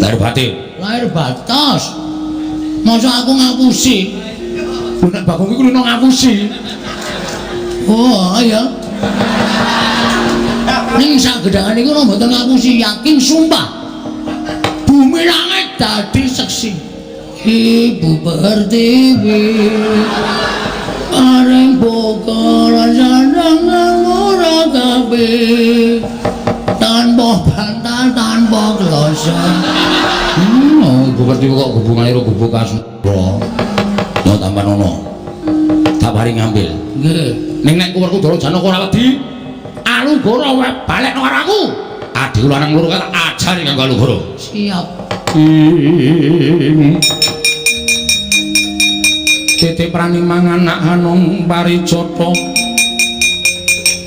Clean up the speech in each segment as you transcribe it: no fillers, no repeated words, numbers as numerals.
Lahir batin. Lahir batos. Masa aku ngapusi? Lho nek Bagong kuwi kulino ngapusi. Oh, iya. Ning sak gedhangan iku mboten ngapusi, yakin sumpah. Bumi langit dadi seksi. Ibu Pertiwi paring buka rasangan ora kabeh tanpa bantah tanpa kloso. Oh, Ibu Pertiwi kok hubungane karo gubuk Kasmara. Yo tampan ono. Tak paring ngambil. Nggih. Ning nek Werkudara Janaka ora wedi, Alugoro wae balekno karo aku. Adhiku lanang loro kae tak ajari kanggo Alugoro. Siap. Ing Titi prani mangan anak hanung parijata.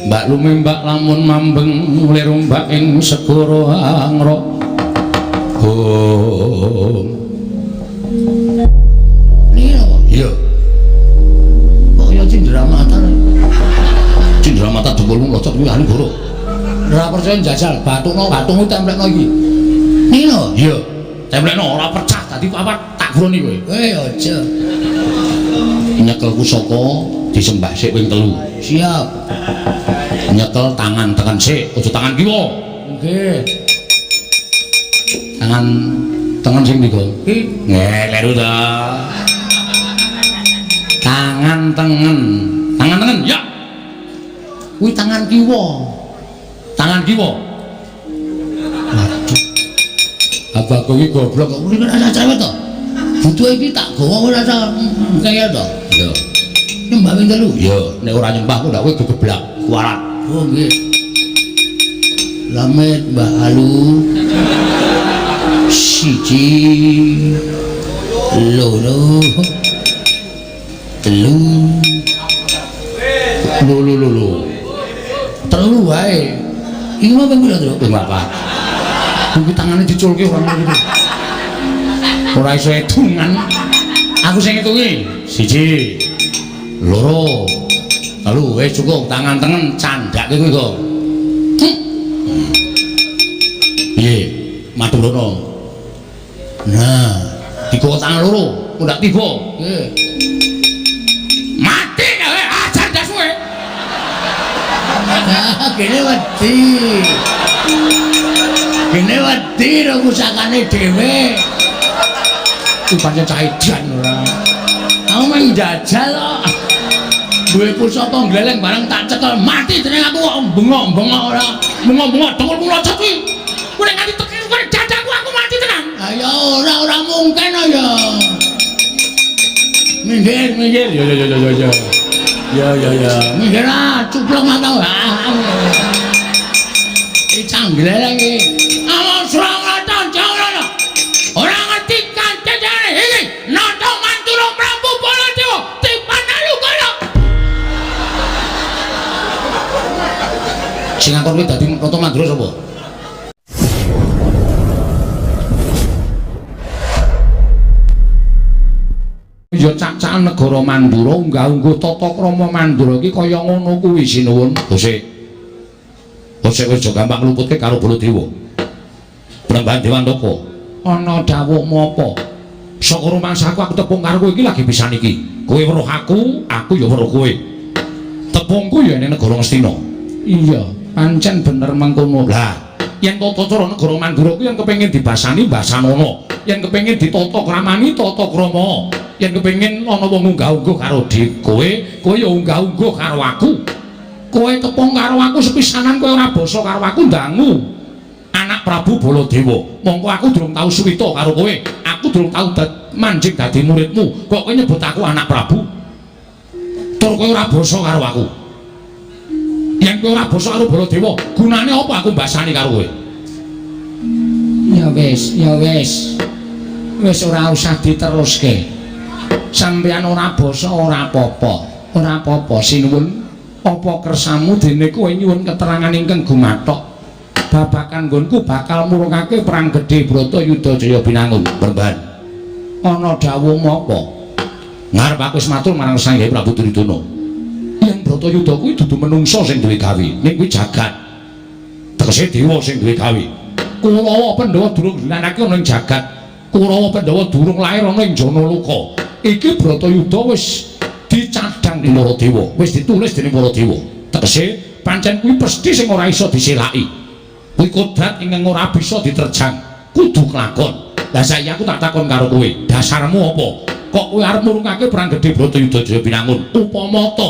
Mbak lumembak lamun mambeng lir ombak ing segara angrok. Hom. Niki lho. Iya. Kok ya cindera mata. Cindera mata dengkulmu locot kuwi Alugoro. Ora percaya njajal, bathukno bathukmu templekno iki. Niki lho. Iya. Templekno ora pecah dadi papat tak guroni kowe. Eh aja. Nyekel pusaka disembah sik ping 3. Siap. Nyekel tangan tengen sik, aja tangan kiwa. Nggih. Tangan tengen sing ndi, Gong? Iki Nggih, kleru ta. Tangan tengen. Tangan tengen, ya. Kuwi tangan kiwa. Tangan kiwa. Waduh. Abah kowe iki goblok kok ora rasa cewek to. Butuhe iki tak gawa ora rasa kaya to. Iya. Nyembah ping 3. Iya, nek ora nyembah ku ndak kowe gegeblak, kualat. Oh nggih. Lamet Mbah Alu. 1 2 3. Lho lho lho lho. 3 wae. Iki mau ping pira, Truk? Ping 4. Kuwi tangane diculke ora ngono iki. Ora iso hitungan. Aku sing ngitungi. 1 2 3, wis cukup tangan tengen candhake kuwi kok. Piye? Matur rono. Nah, digawa tangan loro, kok ndak tiba. Nggih. Mati kowe, ajar ndasmu kowe. Ah, kene wedi. Kene wedi ro pusakane dhewe. Kuwi pancen cah edan ora. Aku mung njajal kok. Duwe pusaka gleleng bareng tak cekel mati jeneng aku kok bengok-bengok ora. Bengok-bengok dengkulmu locot kuwi. Kuwi nek nganti teki kowe dadaku aku mati tenan. Ayo ora ora mungkin ya. Minggir, minggir. Ya ya ya ya ya. Ya ya ya. Minggir ah, cuplok mata. Iki canggleleng iki. Awak surang jangan. Ora ngerti kancane iki. Nata Mantura Prabu Baladewa tipan Alugoro. Sing ngakon kuwi dadi Nata Mandura sapa? Ya cak-cakan negara Mandura unggah-ungguh tata krama Mandura iki kaya ngono kuwi sinuwun. Gosek. Gosek wis aja gampang ngluputke karo Baladewa. Bremban Dewantaka. Ana dawuhmu apa? Saka rumangsaku aku tepung karo kowe iki lagi pisan iki. Kowe weruh aku, aku ya weruh kowe. Tepungku ya ning negara Ngastina. Iya, pancen bener mengkono. Lah, yen tata cara negara Mandura kuwi yen kepengin dibasani basanono, yen kepengin ditata kramani tata krama. Yen kepengin ana wong unggah-ungguh karo kowe, kowe ya unggah-ungguh karo aku. Kowe tepung karo aku sepisanan kowe ora basa karo aku ndangu. Anak Prabu Baladewa, mongko aku durung tau suwita karo kowe. Aku durung tau manjing dadi muridmu. Kok kowe nyebut aku anak Prabu? Tur kowe ora basa karo aku. Yen kowe ora basa karo Baladewa, gunane apa aku mbasani karo kowe? Ya wis, ya wis. Wis ora usah diteruske. Sampeyan ora basa ora apa-apa. Ora apa-apa sinuwun. Apa kersamu dene kowe nyuwun keterangan ingkang gumathok babakan nggonku bakal murungake perang gedhe Bratayuda Jaya Binangun. Peremban. Ana dawuhmu apa? Ngarep aku wis matur marang Sang Hyang Prabu Duryudana. Yen Bratayuda kuwi dudu menungsa sing duwe gawe, ning kuwi jagat. Tegese dewa sing duwe gawe. Kurawa Pandhawa durung dilanake ana ing jagat. Kurawa Pandhawa durung lair ana ing Janaloka. Iki Bratayuda wis dicadhang dening para dewa, wis ditulis dening para dewa. Tegese pancen kuwi pesthi sing ora iso diselaki. Kuwi kodrat ingkang ora bisa diterjang, kudu kelakon. Lah saiki aku tak takon karo kowe, dasarmu apa? Kok kowe arep murungake perang gedhe Bratayuda Jaya Binangun? Upama ta,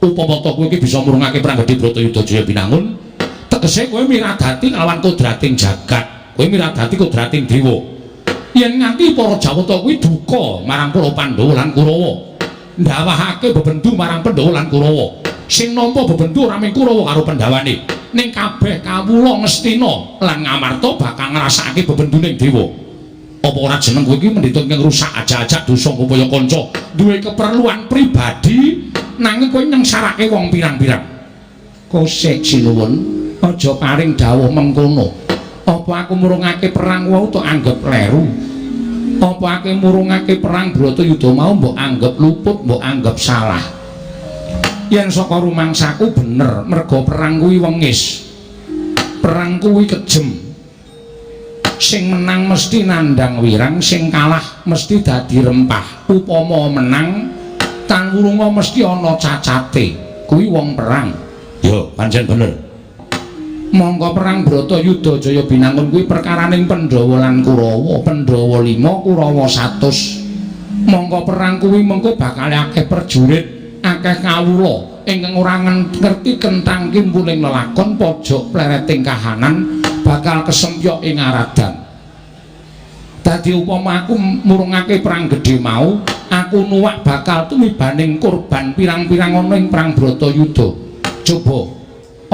upama ta kowe iki bisa murungake perang gedhe Bratayuda Jaya Binangun, tegese kowe miradati kalawan kodrating jagat, kowe miradati kodrating dewa. Yen nganti para Jawata kuwi duka marang para Pandhawa lan Kurawa, ndawahake bebendu marang Pandhawa lan Kurawa. Sing nampa bebendu ora mung Kurawa karo Pandhawane, ning kabeh kawula Ngastina lan Ngamarta bakal ngrasakake bebenduning dewa. Apa ora jeneng kowe iki mendhita ingkang rusak ajak-ajak dosa ngupaya kanca, duwe keperluan pribadi nanging kowe nyengsarake wong pirang-pirang. Kosek sinuwun, aja paring dawuh mengkono. Apa aku murungake perang wau tok anggep kleru? Apa aku murungake perang Bratayuda mau mbok anggep luput, mbok anggep salah? Yen saka rumangsaku bener, merga perang kuwi wengis. Perang kuwi kejem. Sing menang mesti nandhang wirang, sing kalah mesti dadi rempah. Upama menang, tan wurunga mesti ana cacate. Kuwi wong perang. Ya, pancen bener. Mongko perang Bratayuda Jaya Binangun kuwi perkaraning Pandhawa lan Kurawa, Pandhawa 5, Kurawa 100. Mongko perang kuwi mengko bakal akeh prajurit, akeh kawula ingkang ora ngerti kentang kimpuling lelakon pojok plereting kahanan bakal kesempyok ing aradan. Dadi upama aku murungake perang gedhe mau, aku nuwak bakal tumibaning korban pirang-pirang ana ing perang Bratayuda. Coba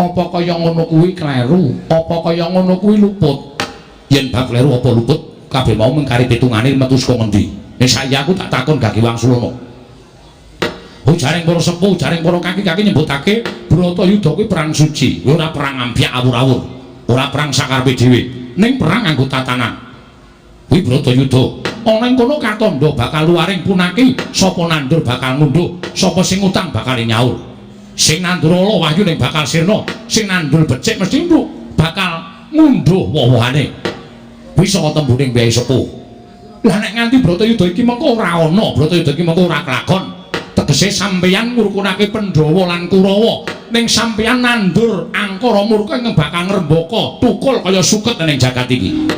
apa kaya ngono kuwi kleru, apa kaya ngono kuwi luput? Yen bab kleru apa luput, kabeh mau mengkari pitungane metu saka ngendi? Nek saiki aku tak takon Gagi Wangsulana. Ujaring para sepuh, ujaring para kaki-kaki nyebutake Bratayuda kuwi perang suci, kuwi ora perang ambyek awur-awur, ora perang sakarepe dhewe, ning perang nganggo tatanan. Kuwi Bratayuda. Ana ing kono katandha bakal luaring punaki, sapa nandur bakal ngunduh, sapa sing utang bakal nyaur. Sing nandur ala wahyu ning bakal sirna, sing nandur becik mesti bakal ngunduh woh-wohane. Kuwi saka tembuning Kyai Sepuh. Lah nek nganti Bratayuda iki mengko ora ana, Bratayuda iki mengko ora kelakon. Tegese sampeyan ngrukunake Pandhawa lan Kurawa, ning sampeyan nandur angkara murka ingkang bakal ngrembaka tukul kaya suket ning jagat iki.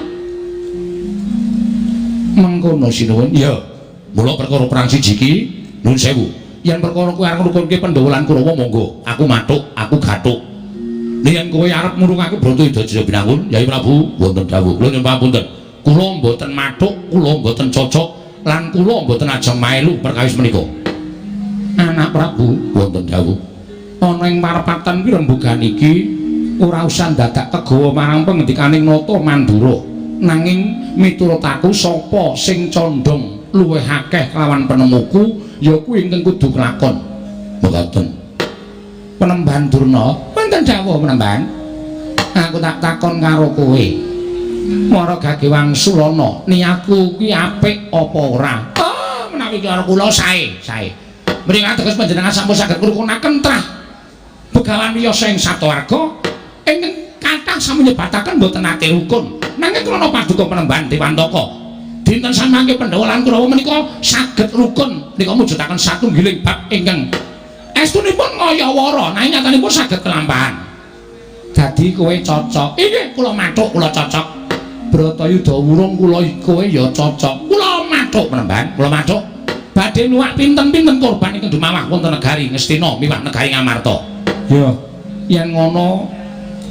Mengkono sinuwun. Iya. Mula perkara perang siji iki nuwun sewu. Yen perkara kowe arep ngrukunke Pandhawa lan Kurawa monggo, aku mathuk, aku gathuk. Yen kowe arep murungake Bratayuda Jaya Binangun, Yai Prabu wonten dawuh. Kula nyuwun pamunten. Kula mboten mathuk, kula mboten cocok lan kula mboten ajeng melu perkawis menika. Anak Prabu wonten dawuh. Ana ing parepatan kuwi rembugan iki ora usah dadak kegawa marang pengendikaning Nata Mandura. Nanging miturut aku sapa sing condong luwih akeh kelawan penemuku ya kuwi ingkang kudu kelakon. Mekaten. Penemban Durna, wonten dawuh Penemban. Aku tak takon karo kowe. Mara Gage Wangsulana, niatku kuwi apik apa ora? Oh, menawi karo kula sae, sae. Mriki teges panjenengan sampun saged ngrukunaken trah Begawan Wiyasa ing satawarga ingkang kathah sampun nyebataken mboten nate rukun. Nanging krana paduka Penemban Dewantaka, dinten samangke Pandhawa lan Kurawa menika saged rukun menika mujudaken satunggiling bab ingkang estunipun ngayawara nanging nyatanipun saged kelampahan. Dadi kowe cocok. Inggih, kula mathuk, kula cocok. Bratayuda wurung kula kowe ya cocok. Kula mathuk Penemban, kula mathuk. Badhe nuwak pinten-pinten korban ingkang dumawah wonten negari Ngastina miwah negari Ngamarta. Ya, yen ngono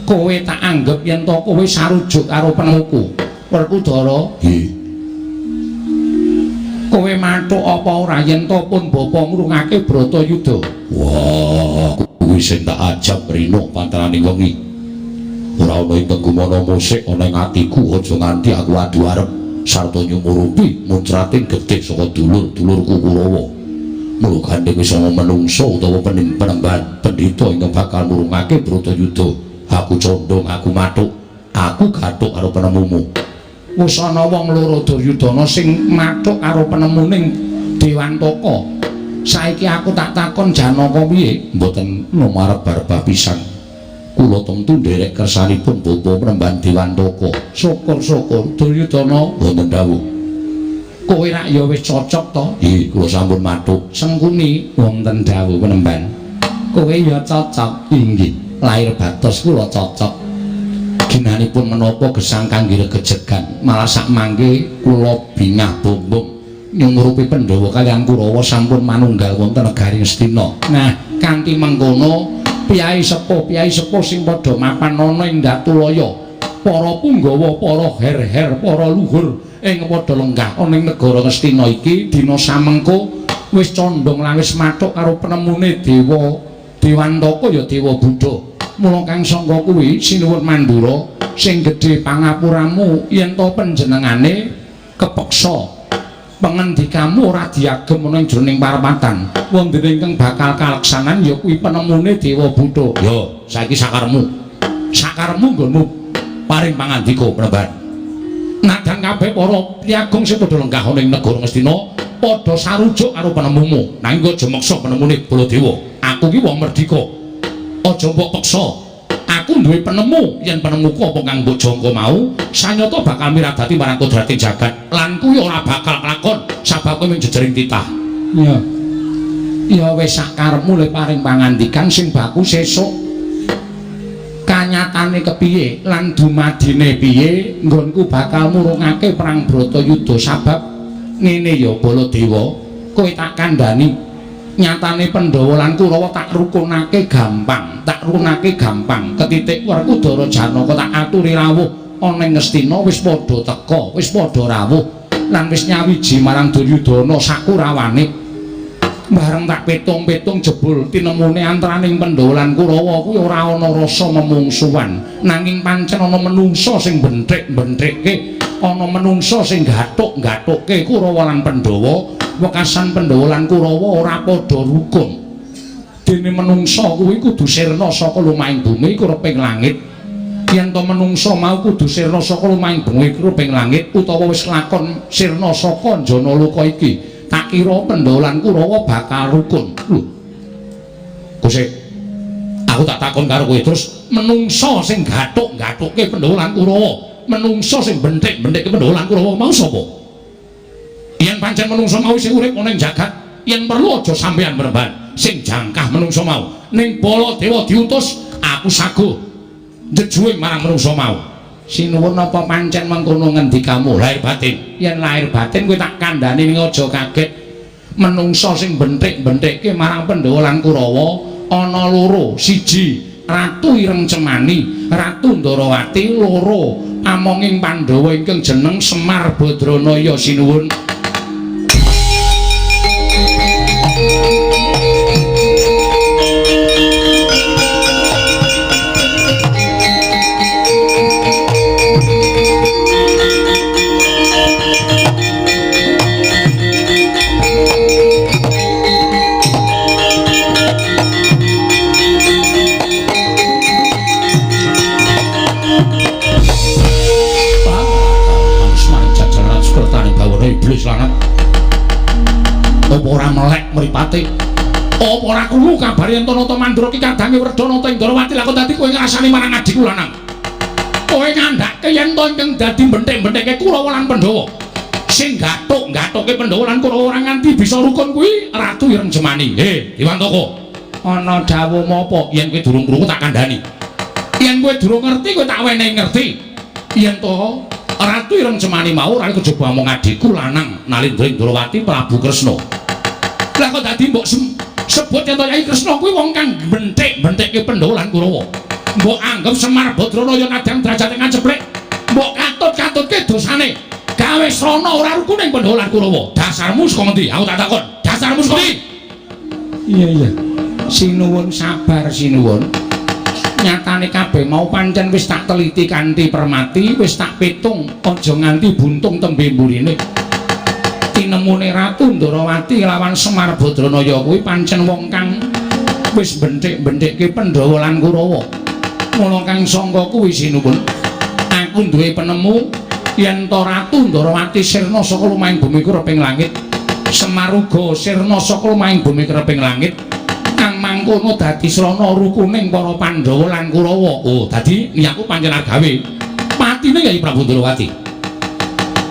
kowe tak anggep yen to kowe sarujuk karo penemuku. Werkudara, nggih. Kowe mathuk apa ora yen to pun bapa ngrungake Bratayuda? Wah, kuwi sing tak ajab rino pantaraning wengi. Ora ana ingkang gumana musik ana ing atiku, aja nganti aku adu arep sarta nyumurupi muncrating getih saka dulur-dulurku Kurawa. Mula gandeng wis ana menungsa utawa penemban pendhita ingkang bakal murungake Bratayuda. Aku condong, aku mathuk, aku gathuk karo penemumu. Wis ana wong loro Duryudana sing mathuk karo penemuning Dewantaka. Saiki aku tak takon Janaka piye? Mboten lumarep barbah pisan. Kula tentu nderek kersanipun Bapak Penemban Dewantaka. Syukur-syukur Duryudana wonten dawuh. Kowe rak ya wis cocok to? Nggih, kula sampun mathuk. Sengkuni wonten dawuh Penemban. Kowe ya cocok. Inggih, lahir batos kula cocok. Ginanipun menapa gesang kangge regejegan, malah sak mangke kula bingah bombong nyumurupi Pandhawa kaliyan Kurawa sampun manunggal wonten negari Ngastina. Nah, kanthi mengkono piyai sepuh sing padha mapan ana ing Datulaya, para punggawa, para her-her, para luhur ing padha lenggah ana ing negara Ngastina iki dina samengko wis condhong lan wis mathuk karo penemune Dewa Dewantaka ya Dewa Buddha. Mula kang sangka kuwi sinuwun Mandura sing gedhe pangapuramu yen to panjenengane kepeksa pengendikamu ora diagem ana ing jroning parapatan. Wonten ingkang bakal kaleksanan ya kuwi penemune Dewa Buddha. Ya, saiki sakaremu. Sakaremu nggonmu paring pangandika Penemban. Nadyan kabeh para piyagung sing padha lenggah ana ing negara Ngastina padha sarujuk karo penemumu. Nanging aja meksa penemune Baladewa. Aku ki wong merdika. Aja mbok peksa. Aku duwe penemu, yen penemuku apa kang mbok jangka mau sanyata bakal miradati marang kodrating jagat lan kuwi ora bakal kelakon sabab kowe mung jejering titah. Iya. Ya wis sakarepmu le paring pangandikan sing baku sesuk kanyatane kepiye lan dumadine piye nggonku bakal murungake perang Bratayuda sabab ngene ya Baladewa, kowe tak kandhani nyatane Pandhawa lan Kurawa tak rukunake gampang, tak rukunake gampang. Ketitik Werkudara Janaka tak aturi rawuh ana ing Ngastina wis padha teka, wis padha rawuh lan wis nyawiji marang Duryudana sakurawane. Bareng tak pitung-pitung jebul tinemune antaraning Pandhawa lan Kurawa kuwi ora ana rasa memungsuhan, nanging pancen ana menungsa sing benthik-benthikke, ana menungsa sing gathuk-gathukke Kurawa lan Pandhawa. Wekasan Pandhawa lan Kurawa ora padha rukun. Dene menungsa kuwi kudu sirna saka lumahing bumi kureping langit. Yen to menungsa mau kudu sirna saka lumahing bumi kureping langit utawa wis lakon sirna saka jana loka iki, tak kira Pandhawa lan Kurawa bakal rukun. Lho. Gusik, aku tak takon karo kowe terus menungsa sing gathuk-gathukke Pandhawa lan Kurawa, menungsa sing benthik-benthikke Pandhawa lan Kurawa mau sapa? Yen pancen menungsa mau sing urip ana ing jagat, yen perlu aja sampeyan mremban sing jangkah menungsa mau. Ning Baladewa diutus, aku saguh njejuwing marang menungsa mau. Sinuwun apa pancen mengkono ngendikamu lahir batin? Yen lahir batin kowe tak kandhani ning aja kaget. Menungsa sing benthik-benthikke marang Pandhawa lan Kurawa ana loro, siji Ratu Ireng Cemani, Ratu Ndarawati, loro amonging Pandhawa ingkang jeneng Semar Badranaya. Sinuwun. Apa ora melek mripate? Apa ora krungu kabar yen Nata Mandura ki kadange Wredanata ing Ndarawati? Lah kok dadi kowe ngrasani marang adhiku lanang? Kowe ngandhake yen to ingkang dadi benthik-benthikke Kurawa lan Pandhawa. Sing gathuk-gathuke Pandhawa lan Kurawa ora nganti bisa rukun kuwi Ratu Ireng Jemani. He, Dewantaka. Ana dawuh apa? Yen kowe durung krungu tak kandhani. Yen kowe durung ngerti kowe tak wenehi ngerti. Yen to Ratu Ireng Jemani mau ora kejaba amung adhiku lanang Nalindra ing Ndarawati Prabu Kresna. Lah kok dadi mbok sebut yen to Yai Kresna kuwi wong kang benthik-benthikke Pandhawa lan Kurawa. Mbok anggep Semar Badranaya nadyan derajate ngaceplek. Mbok katut-katutke dosane. Gawe srana ora rukun ing Pandhawa lan Kurawa. Dasarmu saka ngendi? Aku tak takon. Dasarmu saka ngendi? Iya iya. Sinuwun sabar sinuwun. Nyatane kabeh mau pancen wis tak teliti kanthi permati, wis tak pitung aja nganti buntung tembe mburine. Tinemune Ratu Ndarawati lawan Semar Badranaya kuwi pancen wong kang wis benthik-benthikke Pandhawa lan Kurawa. Mula kang sangka kuwi sinuwun, aku duwe penemu yen to Ratu Ndarawati sirna saka lumahing bumi kureping langit, Semar uga sirna saka lumahing bumi kureping langit. Kang mangkono dadi srana rukuning para Pandhawa lan Kurawa. Oh, dadi niatku pancen arep gawe patine Yayi Prabu Ndrawati.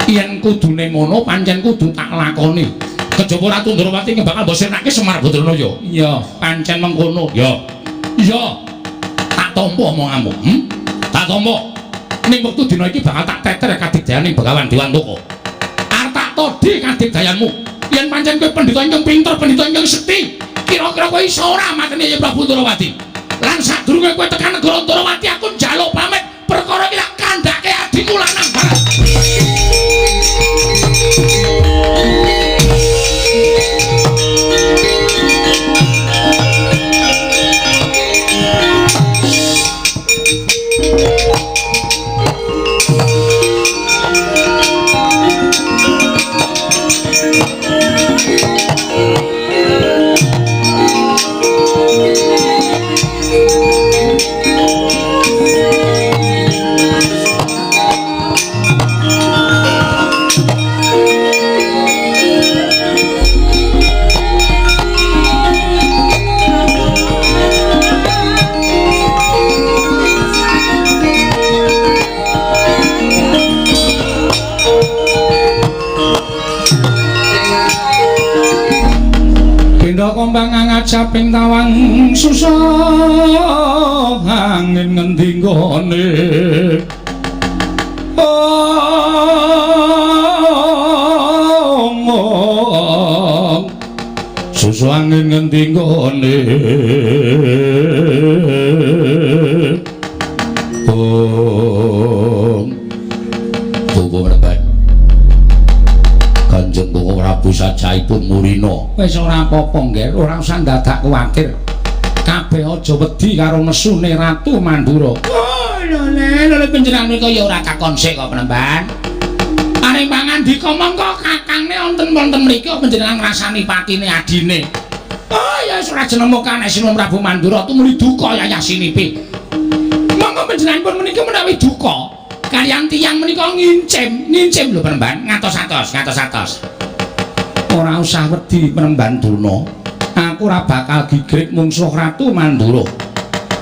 Yen kudune ngono pancen kudu tak lakoni. Kejaba Ratu Ndrawati bakal mbok sirnake Semar Badranaya. Iya, pancen mengkono. Ya. Iya. Tak tampa omonganmu. Tak tampa. Ning wektu dina iki bakal tak teter kadigdayaning Begawan Dewantaka. Arep tak todhi kadigdayanmu. Yen pancen kowe pendhita ingkang pinter, pendhita ingkang sekti, kira-kira kowe iso ora mateni Yayi Prabu Ndrawati? Lan sadurunge kowe tekan negara Ndrawati aku njaluk pamit perkara iki tak kandhake adhiku lanang banget. Kembang ngajaping tawang susah angin ngendi nggone omong susah angin ngendi nggone om Bobo Mreban Kanjeng Prabu sajaipun murina. Wis ora apa-apa, Ngger, ora usah dadak kuwatir. Kabeh aja wedi karo nesune Ratu Mandura. Oh, lho lho panjenengan menika ya ora kakon sik kok Penemban. Arep pangandika mongko kakangne wonten-wonten mriki panjenengan ngrasani patine adine. Oh ya wis ora jeneng kanes Sinuwun Prabu Mandura tumuli duka yayah sinipi. Monggo panjenenganipun menika menawi duka kaliyan tiyang menika ngincim, ngincim lho Penemban, ngatos-atos, ngatos-atos. Ora usah wedi Penemban Durna. Aku ora bakal gigrik mungsuh Ratu Mandura.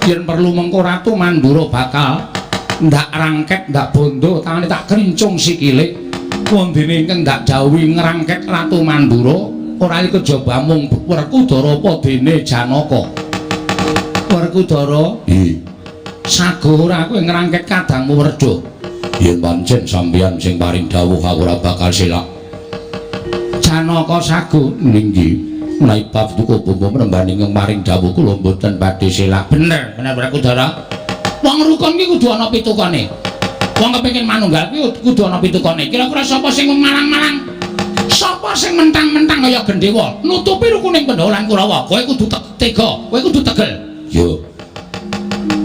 Yen perlu mengko Ratu Mandura bakal ndak rangket, ndak bondo, tangane tak krincung sikile. Wondene ingkang ndak dawuhi ngrangket Ratu Mandura ora kejaba mung Werkudara apa dene Janaka. Werkudara, nggih. Sago ora kowe ngrangket kadangmu Werda. Yen pancen sampeyan sing paring dawuh aku ora bakal selak. Janaka sago nggih. Menawi paduka Bapa Mrembani ingkang paring dawuh kula mboten badhe selak. Bener, bener Werkudara. Wong rukun ki kudu ana pitukane. Wong kepengin manunggal kuwi kudu ana pitukane. Kira-kira sapa sing marang-marang? Sapa sing mentang-mentang kaya gendhewa nutupi rukuning Pandhawa lan Kurawa? Kowe kudu tega, kowe kudu tegel. Yo.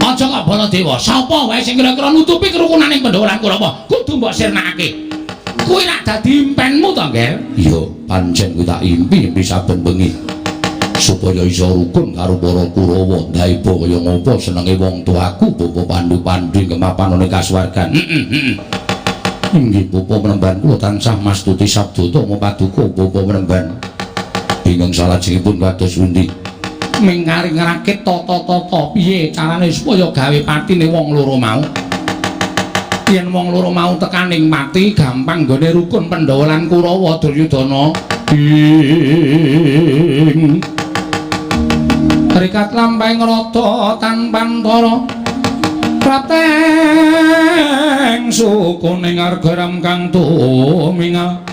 Aja kok Baladewa, sapa wae sing kira-kira nutupi kerukunaning Pandhawa lan Kurawa kudu mbok sirnakake. Kuwi rak dadi impenmu to, Ngger? Iya, pancen kuwi tak impi-impi saben bengi. Supaya iso rukun karo para Kurawa, ndaiba kaya ngopo senenge wong tuaku Bapa Pandu-Pandu ing kemapan ana kasuwargan. Heeh, heeh. Inggih Bapa Mremban kula tansah mastuti sabda tama paduka Bapa Mremban. Ingkang salajengipun kados pundi? Mingkari ngrakit tata-tata piye carane supaya gawe patine wong loro mau. Yen wong loro mau tekaning pati gampang nggone rukun Pandhawa lan Kurawa Duryudana. Ing rikat lampahing rata tanpantara prateng sukuning argaram kang tumingal.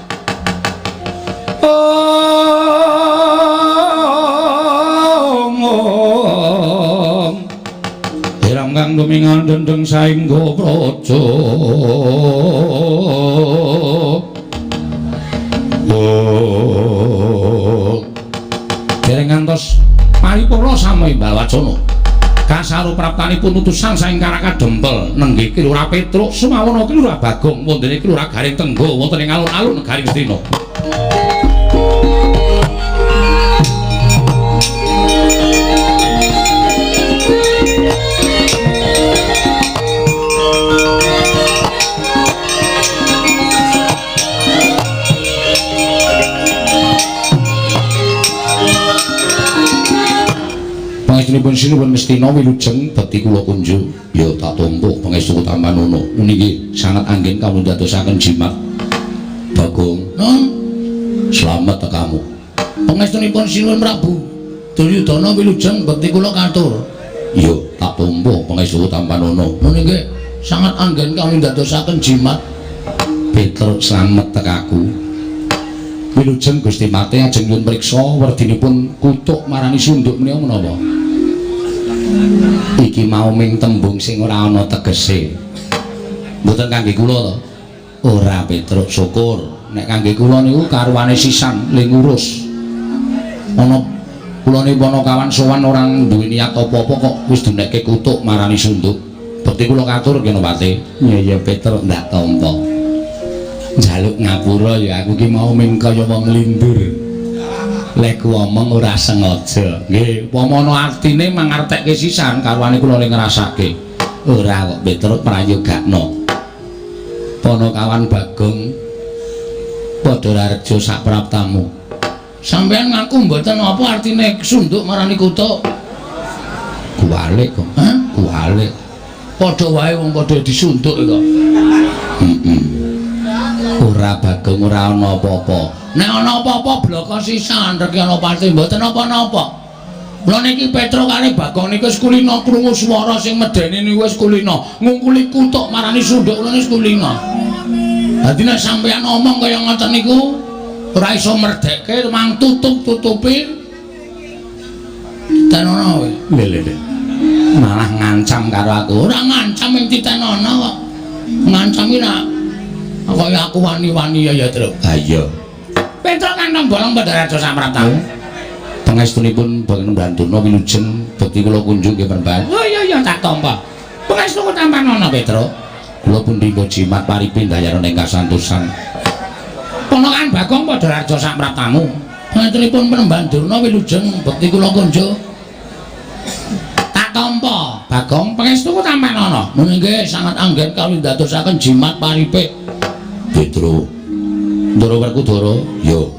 Om Hiram kang tumingal dendeng saengga praja. Om dereng ngantos paripurna sami balwacana. Kasaru praptanipun utusan saking Karaka Dempel nenggih Ki Lurah Petruk Sumawana Ki Lurah Bagong wondene Ki Lurah Garing Tenggo wonten ing alun-alun negari Ngastina. Pangestunipun sinuwun Ngastina wilujeng bekti kula kunjuk. Ya tak tampa pangestu tampanana. Niki sanget anggen kawula dadosaken jimat. Bagong, Nun, slamet tekamu. Pangestunipun sinuwun Prabu Duryudana wilujeng bekti kula katur. Ya tak tampa pangestu tampanana. Nun nggih sanget anggen kawula dadosaken jimat. Petruk slamet tekaku. Wilujeng Gusti Mate ajeng nyuwun priksa werdinipun kutuk marani sunduk menika menapa? Iki mau ming tembung sing ora ana tegese. Mboten kangge kula to? Ora Petruk, syukur. Nek kangge kula niku karuane sisan le ngurus. Ana kula niku ana kawan sowan ora duwe niat apa-apa kok wis dunekke kutuk marani sunduk. Bekti kula katur Kenopati. Iya iya Petruk ndak tampa. Njaluk ngapura ya aku ki mau ming kaya wong lindur. Lek ku omong ora sengaja. Nggih, upama ana artine mangartekke sisan karuane kula le ngrasake. Ora kok Petruk prayogakno. Panakawan Bagong padha rareja sak praptamu. Sampeyan ngaku mboten apa artine sunduk marani kutuk? Kuwalik kok. Hah? Kuwalik. Padha wae wong padha disunduk kok. Heeh. Ora Bagong ora ana apa-apa. Nek ana apa-apa bloko sisan rek ana pasti mboten napa-napa. Lha niki Petruk karo Bagong niku wis kulina krungu swara sing medeni niku wis kulina, ngungkuli kutuk marani sunduk kula wis kulina. Dadi nek sampeyan omong kaya ngoten niku ora iso merdeke mang tutup-tutupi titenono kowe. Lho lho lho. Malah ngancam karo aku. Ora ngancam ing titenono kok. Ngancam ki nak kaya aku wani-wani ya ya, Truk. Ha iya. Petruk kantong bolong padha raja samratamu. Pangestunipun Bagong Brandana wilujeng bekti kula kunjung nggih Peremban. Oh iya iya tak tampa. Pangestu tampanana Petruk. Kula pundi jimat paripi ndayana ing kasantosan. Ponakan Bagong padha raja samratamu. Pangestunipun Peremban Durna wilujeng bekti kula kunjung. Tak tampa Bagong pangestu tampanana. Nun nggih sanget anggen kawula ndadosaken jimat paripe. Petruk. Ndara Werkudara, yo.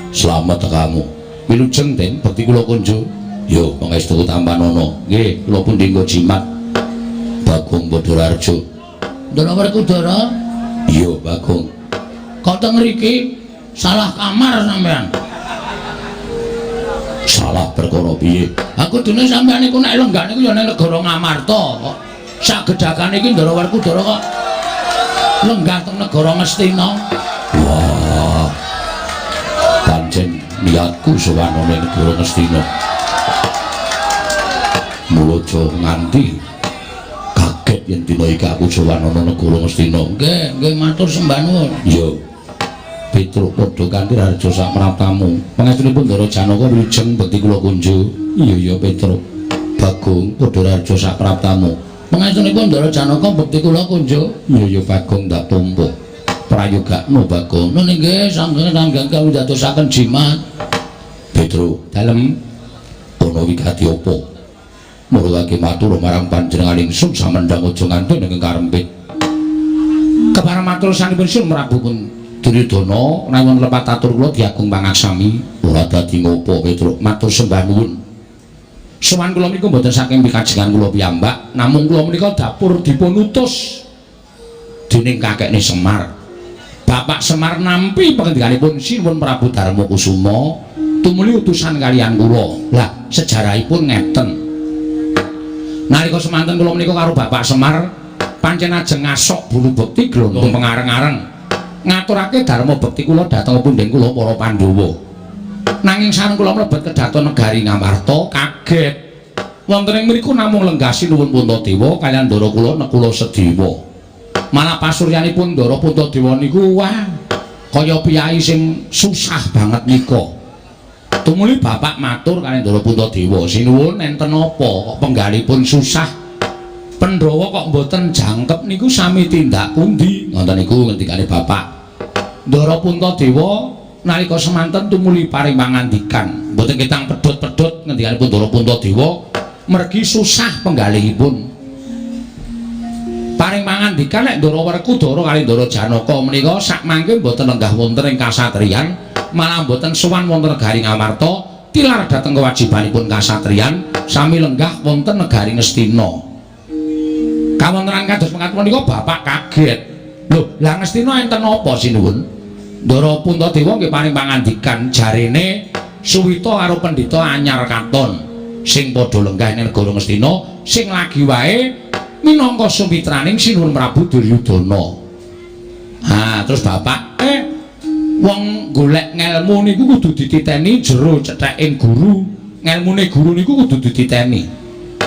Slamet tekamu. Wilujeng Den, bekti kula kunjung. Yo, pangestu tampanana. Nggih, kula pundi nggo jimat. Bagong Badararjo. Ndara Werkudara? Iya, Bagong. Kok teng mriki salah kamar sampean? Salah perkara piye? Aku dene sampean niku nek lenggah niku ya ning negara Ngamarta kok. Sak gedhakane iki Ndara Werkudara kok lenggah teng negara Ngastina. Wah. Pancen niatku sowan ana ning negara Ngastina. Mula aja nganti kaget yen dina iki aku sowan ana negara Ngastina. Nggih, nggih matur sembah nuwun. Iya. Petruk padha kanthi raja sapraptamu. Pangestunipun Ndara Janaka wilujeng bekti kula kunjuk. Iya iya Petruk. Bagong padha raja sapraptamu. Pangestunipun Ndara Janaka bekti kula kunjuk. Iya iya Bagong ndak tampa. Prayogakno Bagong. Nun nggih sampun tanggang kawula dadosaken jimat. Petruk, dalem ana wigati apa? Muruhake matur marang panjenengan ingsun samendhang aja nganti ing karempit. Kepareng matur sanipun Sun Prabu pun Duryudana rawuh lepat atur kula diagung pangaksami ora dadi ngopo Petruk matur sembah nuwun. Sowan kula menika mboten saking pikajengan kula piyambak, namung kula menika dapur dipun utus dening kakekne Semar. Bapak Semar nampi pangendikanipun Sinuwun Prabu Darma Kusuma tumuli utusan kaliyan kula. Lah sejarahipun ngeten. Nalika semanten kula menika karo Bapak Semar pancen ajeng ngasok bulu bekti glonthong pengareng-areng. Ngaturake dharma bekti kula dhateng punden kula para Pandhawa. Nanging sareng kula mlebet kedaton negari Ngamarta kaget. Wonten ing mriku namung lenggah Sinuwun Puntadewa kaliyan ndara kula Nekula Sedewa. Malah pasuryanipun ndara Puntadewa niku wah kaya piyai sing susah banget nika. Tumuli bapak matur kaliyan ndara Puntadewa, "Sinuwun enten apa kok penggalipun susah? Pandhawa kok mboten jangkep niku sami tindak pundi?" Ngoten niku ngendikane bapak. Ndara Puntadewa nalika semanten tumuli paring pangandikan, mboten ketang pedhot-pedhot ngendikanipun Ndara Puntadewa mergi susah penggalihipun. Paring pangandikan nek Ndara Werkudara kali Ndara Janaka menika sakmangke mboten lenggah wonten ing kasatriyan, malah mboten sowan wonten negari Ngamarta, tilar dhateng kewajibanipun kasatriyan. Sami lenggah wonten negari Ngastina. Kawontenan kados mekaten menika bapak kaget. Lho, lah Ngastina enten apa sinuwun? Ndara Puntadewa nggih paring pangandikan jarene Suwita karo pendhita anyar katon sing padha lenggah ing negara Ngastina sing lagi wae minangka sumitraning Sinuwun Prabu Duryudana. Ha, terus bapak wong golek ngelmu niku kudu dititeni jero cetheking guru. Ngelmune guru niku kudu dititeni.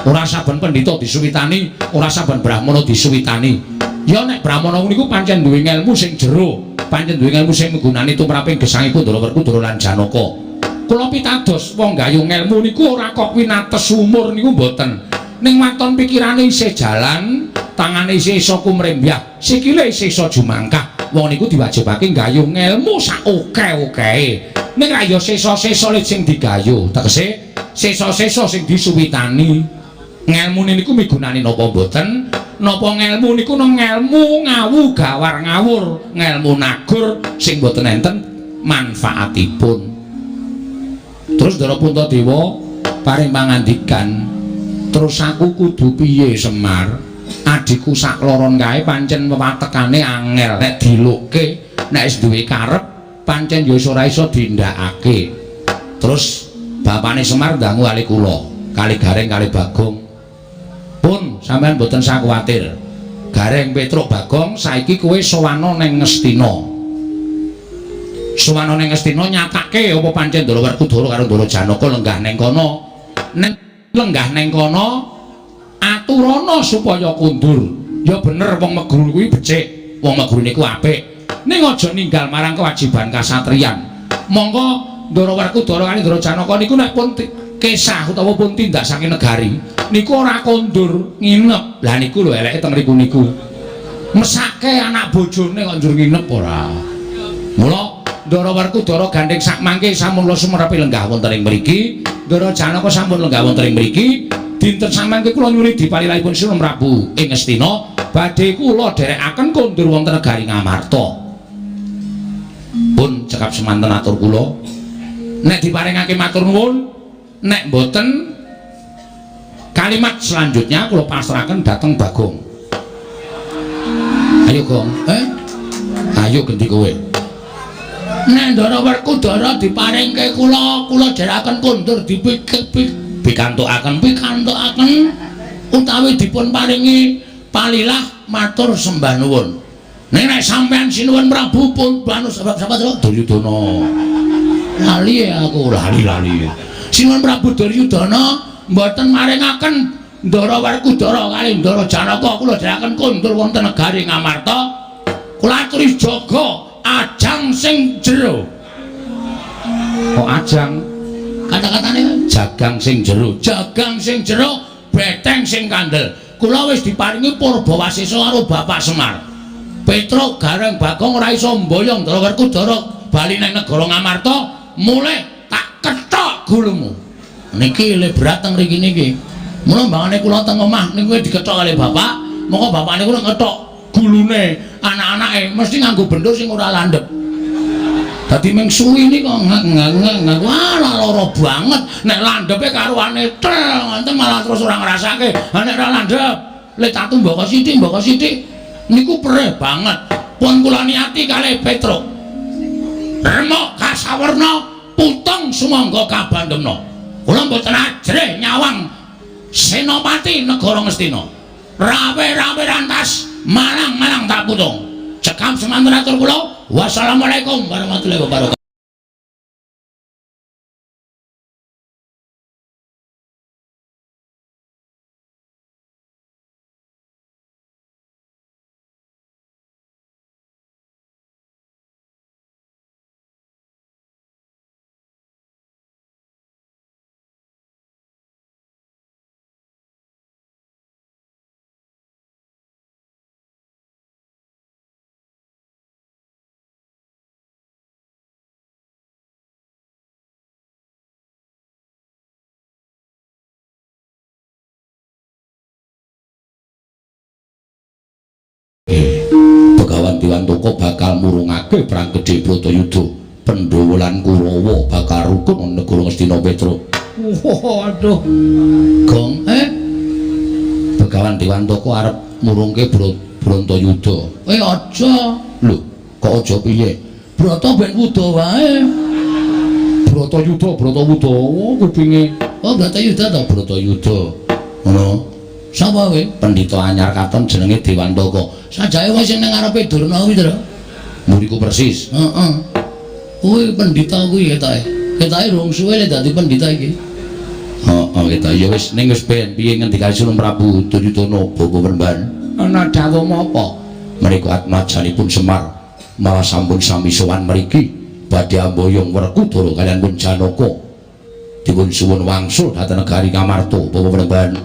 Ora saben pendhita disuwitani, ora saben brahmana disuwitani. Ya nek brahmana niku pancen duwe ngelmu sing jero, pancen duwe ngelmu sing migunani tumraping gesangipun Ndara Werkudara lan Janaka. Kula pitados wong gayung ngelmu niku ora kok winates umur niku mboten. Ning waton pikirane isih jalan, tangane isih iso kumrembyah, sikile isih iso jumangkah. Wong niku diwajibake gayung ngelmu sak oke-okehe. Ning ra ya sesa-sesa sing digayuh, tegese sesa-sesa sing disuwitani. Ngelmune niku migunani napa mboten? Napa ngelmu niku nang ngelmu ngawu gawar ngawur, ngelmu nagur sing mboten enten manfaatipun. Terus Ndara Puntadewa paring pangandikan, terus aku kudu piye Semar? Adhiku sakloron kae pancen wewatekane angel nek dilukke, nek wis duwe karep pancen ya ora iso dindakake. Terus bapane Semar ndangu kali kula, kali Gareng kali Bagong. Pun sampean mboten usah kuwatir. Gareng Petruk Bagong saiki kowe sowana ning Ngastina. Sowana ning Ngastina nyatake apa pancen Ndara Werkudara karo Ndara Janaka lenggah ning kono. Ning lenggah ning kono aturana supaya kundur. Ya bener wong Meguru kuwi becik, wong Meguru niku apik. Ning aja ninggal marang kewajiban kasatriyan. Monggo Ndara Werkudara kali Ndara Janaka niku nek pun kesah utawa pun tindak saking negari niku ora kondur nginep. Lah niku lho eleke teng mriku niku. Mesake anak bojone kok njur nginep ora. Mula Ndara Werkudara gandheng sak mangke sampun kula sumerepi lenggah wonten ing mriki, Ndara Janaka sampun lenggah wonten ing mriki. Dinten samangke kula nyuwun dipalilahipun Sinuwun Prabu ing Ngastina badhe kula dherekaken kondur wonten negari Ngamarta. Pun cekap semanten atur kula. Nek diparingake matur nuwun, nek mboten kalimat selanjutnya kula pasrahaken dhateng Bagong. Ayo Gong, Ayo gendi kowe. Nek Ndara Werkudara diparingke kula, kula dherekaken kondur pikantukaken pikantukaken utawi dipun paringi palilah matur sembah nuwun. Nek nek sampean Sinuwun Prabu pun anu sebab sapa to? Duryudana. Lali aku lali-lali. Sinuwun Prabu Duryudana mboten maringaken Ndara Werkudara kali Ndara Janaka kula dherekaken kondur wonten negari Ngamarta. Kula aturi jaga ajang sing jero. Kok ajang? Kata-katane jagang sing jero. Jagang sing jero, beteng sing kandel. Kula wis diparingi purbawasesa karo Bapak Semar. Petruk Gareng Bagong ora iso mboyong Ndara Werkudara bali nang negara Ngamarta, mulih tak kethok gulumu. Niki le berat teng mriki niki. Mula mbangane kula teng omah niku dikethok kali bapak, moko bapak niku nek ngethok gulune anak-anake mesti nganggo bendo sing ora landhep. Dadi ming suwi niki kok ngek-ngek wah lara banget. Nek landhepe karuane tel ngoten malah terus ora ngrasake. Ha nek ora landhep, le tatu mboko sithik niku perih banget. Pun kula niati kalih Petruk. Remuk kasawerna putung sumangga kabandemna. Kula mboten ajrih nyawang Senopati negara Ngastina. Rawe-rawe rantas, malang-malang tak putung. Cekap semanten atur kula. Wassalamualaikum warahmatullahi wabarakatuh. Begawan Diwantaka bakal murungake perang gedhe Bratayuda. Pandhawa lan Kurawa bakal rukun negara Ngastina Petruk. Waduh. Gong, Begawan Dewantaka arep murungke Bratayuda. Aja. Lho, kok aja piye? Brata ben wuda wae. Bratayuda, Bratawuda, oh, kupinge. Oh, Bratayuda to? Bratayuda. Ngono. Sapa kowe? Pendhita anyar katon jenenge Dewantaka. Sajake wis sing nang ngarepe Durna kuwi to. Mburiku persis. Heeh. Kuwi pendhita kuwi ketoke. Ketoke rung suwe lek dadi pendhita iki. Heeh, ketok ya wis ning wis ben piye ngendikane Sunan Prabu Duryudana Bapa Peremban. Ana dawuh apa? Menika atmajanipun Semar malah sampun sami sowan mriki badhe amboyong Werkudara kaliyan pun Janaka. Dipun suwun wangsul dhateng negari Ngamarta Bapa Peremban.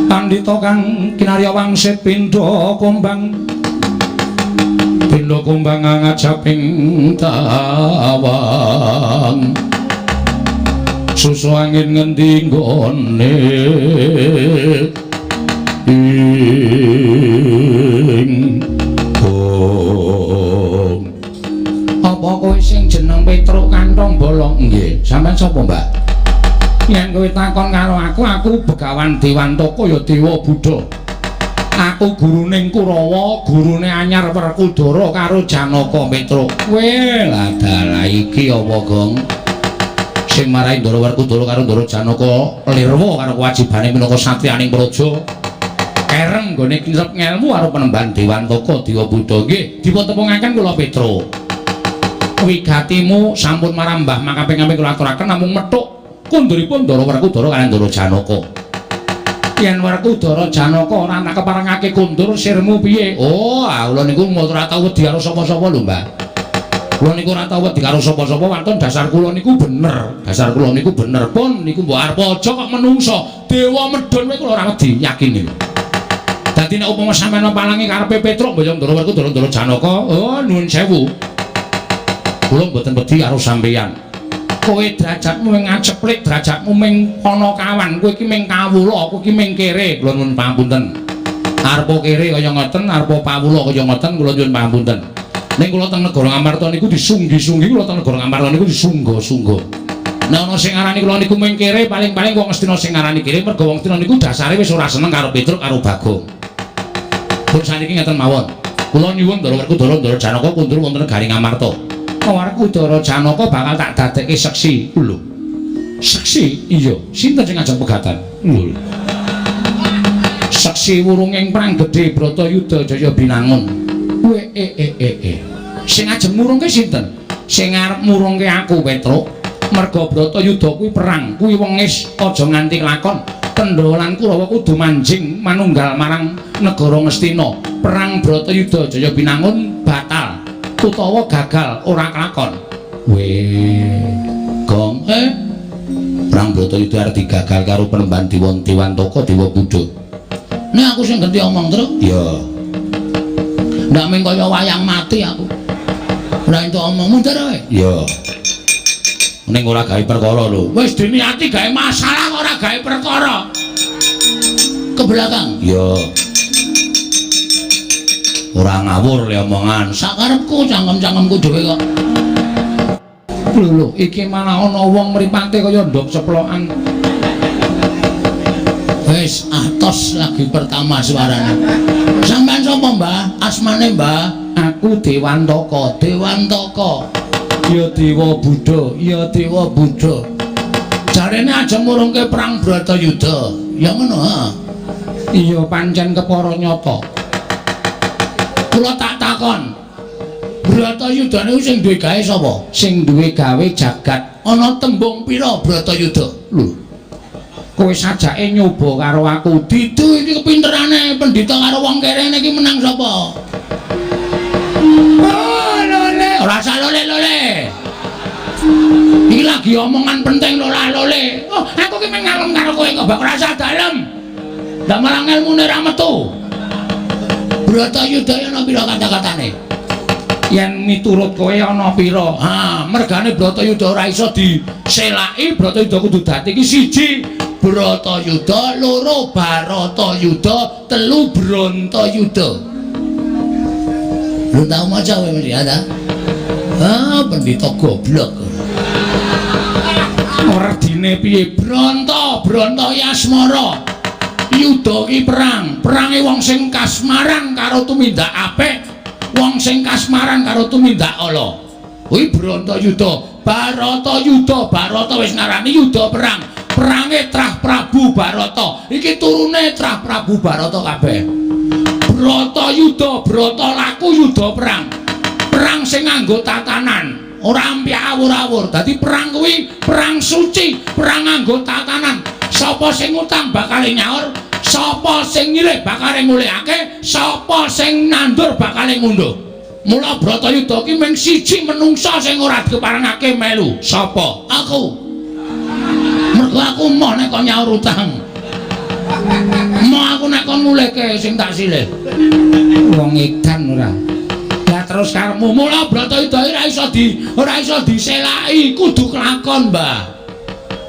Pandhita kang kinarya wangsit pindha kumbang. Pindha kumbang ngajaping tawang. Susu angin ngendi nggone ing bong. Apa kowe sing jeneng Petruk Kantong Bolong? Nggih, sampean sapa, Mbak? Yen kowe takon karo aku, aku Begawan Dewantaka ya Dewa Buddha. Aku guruning Kurawa, gurune anyar Werkudara karo Janaka Petruk. Kowe lah dalah iki apa, Gong? Sing marai Ndara Werkudara karo Ndara Janaka lirwa karo kewajibane minangka satriyaning praja. Kereng nggone kincep ngelmu karo penemban Dewantaka Dewa Buddha. Nggih, dipun tepungaken kula Petruk. Wigatimu sampun marambah makaping-kaping kula aturaken namung methuk kunduripun Ndara Werkudara kaliyan Ndara Janaka. Yen Werkudara Janaka ora tak keparengake kundur sirmu piye? Oh, kula niku ora tau wedi karo sapa-sapa lho, Mbak. Kula niku ora tau wedi karo sapa-sapa, wonten dasar kula niku bener. Dasar kula niku bener pun niku mbok arep aja kok menungso. Dewa medhun kowe kula ora wedi, yakin niku. Dadi nek upama sampeyan mapalangi karepe Petruk mboyong Ndara Werkudara Ndara Janaka, oh nuwun sewu. Kula mboten wedi karo sampeyan. Kowe derajatmu ming ngaceplik, derajatmu ming panakawan, kowe iki ming kawula, kowe iki ming kere. Kula nuwun pangapunten. Arepa kere kaya ngoten, arepa pawula kaya ngoten, kula nyuwun pangapunten. Ning kula teng negara Ngamarta niku disunggi-sunggi, kula teng negara Ngamarta niku disungga-sungga. Nek ana sing ngarani kula niku ming kere, paling-paling wong Astina sing ngarani kere mergo wong Astina niku dasare wis ora seneng karo Petruk karo Bagong. Pun saniki ngeten mawon. Kula nyuwun Ndara Werkudara Ndara Janaka kundur wonten negari Ngamarta. Werkudara Janaka bakal tak dadekke seksi. Lho. Seksi? Iya. Sinten sing ngajak pegatan? Lho. Seksi wurunging perang gedhe Bratayuda Jaya Binangun. Kowe Sing ajeng murungke sinten? Sing arep murungke aku Petruk. Merga Bratayuda kuwi perang, kuwi wengis aja nganti lakon. Pandhawa lan Kurawa kudu manjing manunggal marang negara Ngastina. Perang Bratayuda Jaya Binangun batal utawa gagal ora kelakon. Weh, Gong, Perang Bratayuda arep digagal karo penemban Dewantaka Dewa Buddha. Nek aku sing ganti omong, Truk. Iya. Ndak ming kaya wayang mati aku. Ora entuk omong mundur kowe. Iya. Ning ora gawe perkara lho. Wis diniati gawe masalah ora gawe perkara. Ke belakang. Iya. Ora ngawur le omongan. Sakarepku cangkem-cangkemku dhewe kok. Lho lho, iki malah ana wong mripate kaya ndok ceplokan. Wis atos lagi pertama suarane. Sampeyan sapa, Mbah? Asmane, Mbah? Aku Dewantaka. Dewantaka. Ya Dewa Buddha, ya Dewa Buddha. Jarene aja murungke perang Bratayuda. Ya ngono, ha. Iya pancen kepara nyata. Kula tak takon. Bratayuda niku sing duwe gawe sapa? Sing duwe gawe jagat. Ana tembung pira Bratayuda? Lho. Kowe sajake nyoba karo aku. Didu iki kepinterane pendhita karo wong kere iki menang sapa? Oh, lole, ora usah lole-lole. Iki lagi omongan penting lola-lole. Oh, aku ki mung ngalem karo kowe kok, ora usah dalem. Ndak malah ngelmune ra metu. Bratayuda ana pira kata-katane? Yen miturut kowe ana pira? Ha, mergane Bratayuda ora iso diselaki, Bratayuda kudu dadi iki siji Bratayuda, loro Baratayuda, telu Brantayuda. Lu tau maca kowe mesti ada? Ah, pendhita goblok. Dadine piye? Bronto, bronto yasmara. Yuda ki perang, perange wong sing kasmaran karo tumindak apik, wong sing kasmaran karo tumindak ala. Kuwi Bronto Yuda. Barata Yuda, Barata wis ngarani yuda perang. Perange Trah Prabu Barata. Iki turune Trah Prabu Barata kabeh. Brata Yuda, brata laku yuda perang. Perang sing nganggo tatanan, ora ampyak awur-awur. Dadi perang kuwi perang suci, perang nganggo tatanan. Sapa sing ngutang bakal nyaur, sapa sing nyilih bakal ngulihake, sapa sing nandur bakal ngunduh. Mula Bratayuda ki mung siji menungsa sing ora diparengake melu. Sapa? Aku. Mergo aku moh nek kon nyaur utang. Moh aku nek kon ngulihke sing tak silih. Wong edan ora. Lah terus karepmu. Mula Bratayuda ora iso diselaki, kudu kelakon, Mbah.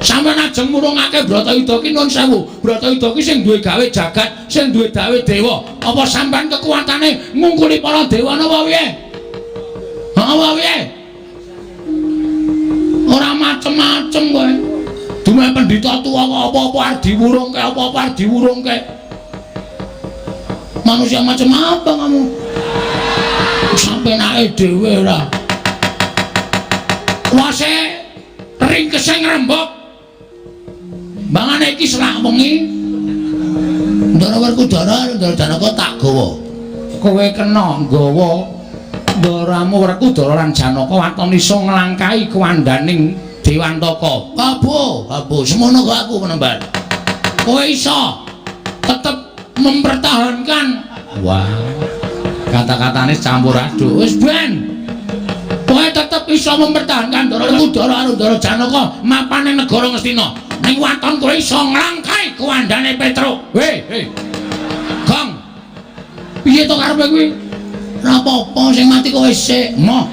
Sampeyan ajeng murungake Bratayuda ki nun sewu. Bratayuda ki sing duwe gawe jagat, sing duwe gawe dewa. Apa sampeyan kekuatane ngungkuli para dewa napa piye? Apa piye? Ora macem-macem kowe. Dume pendhita tuwa kok apa-apa arep diwurungke, apa-apa arep diwurungke. Manusia macam apa kamu? Sampenake dhewe ora. Kuwase ringkese ngrembug. Bangane iki selak wengi Ndara Werkudara, Ndara Janaka tak gawa. Kowe kena nggawa ndaramu Werkudara lan Janaka waton iso nglangkahi kuwandaning Dewantaka. Kabo, kabo, semono kok aku penemban. Kowe iso tetep mempertahankan. Wah. Kata-katane campur aduk. Wis ben. Kowe tetep iso mempertahankan Ndara Werkudara karo Ndara Janaka mapane negara Ngastina. Ning waton kowe iso nglangkahi kuwandane Petruk. Hei, hei. Gong. Piye to karepe kuwi? Ora apa-apa sing mati kowe sik. Moh.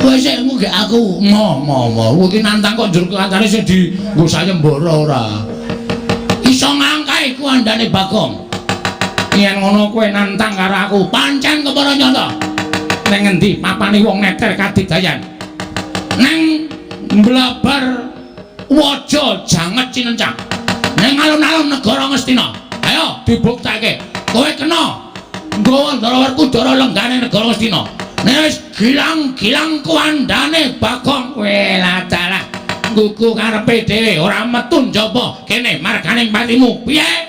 Kowe sik nggek aku. Moh, moh, moh. Kowe iki nantang kok njur kancane sing dienggo sayembara ora. Iso nglangkahi kuwandane Bagong. Yen ngono kowe nantang karo aku, pancen kepara nyata. Nang ngendi papane wong neter kadidayan? Nang mblabar waja janget cinencang. Nang alun-alun negara Ngastina. Ayo dibuktekke. Kowe kena nggawa Ndara Werkudara lenggane negara Ngastina. Nek wis gilang-gilang kuwandane Bagong, kowe ladalah nggugu karepe dhewe ora metu njaba kene marganing patimu. Piye?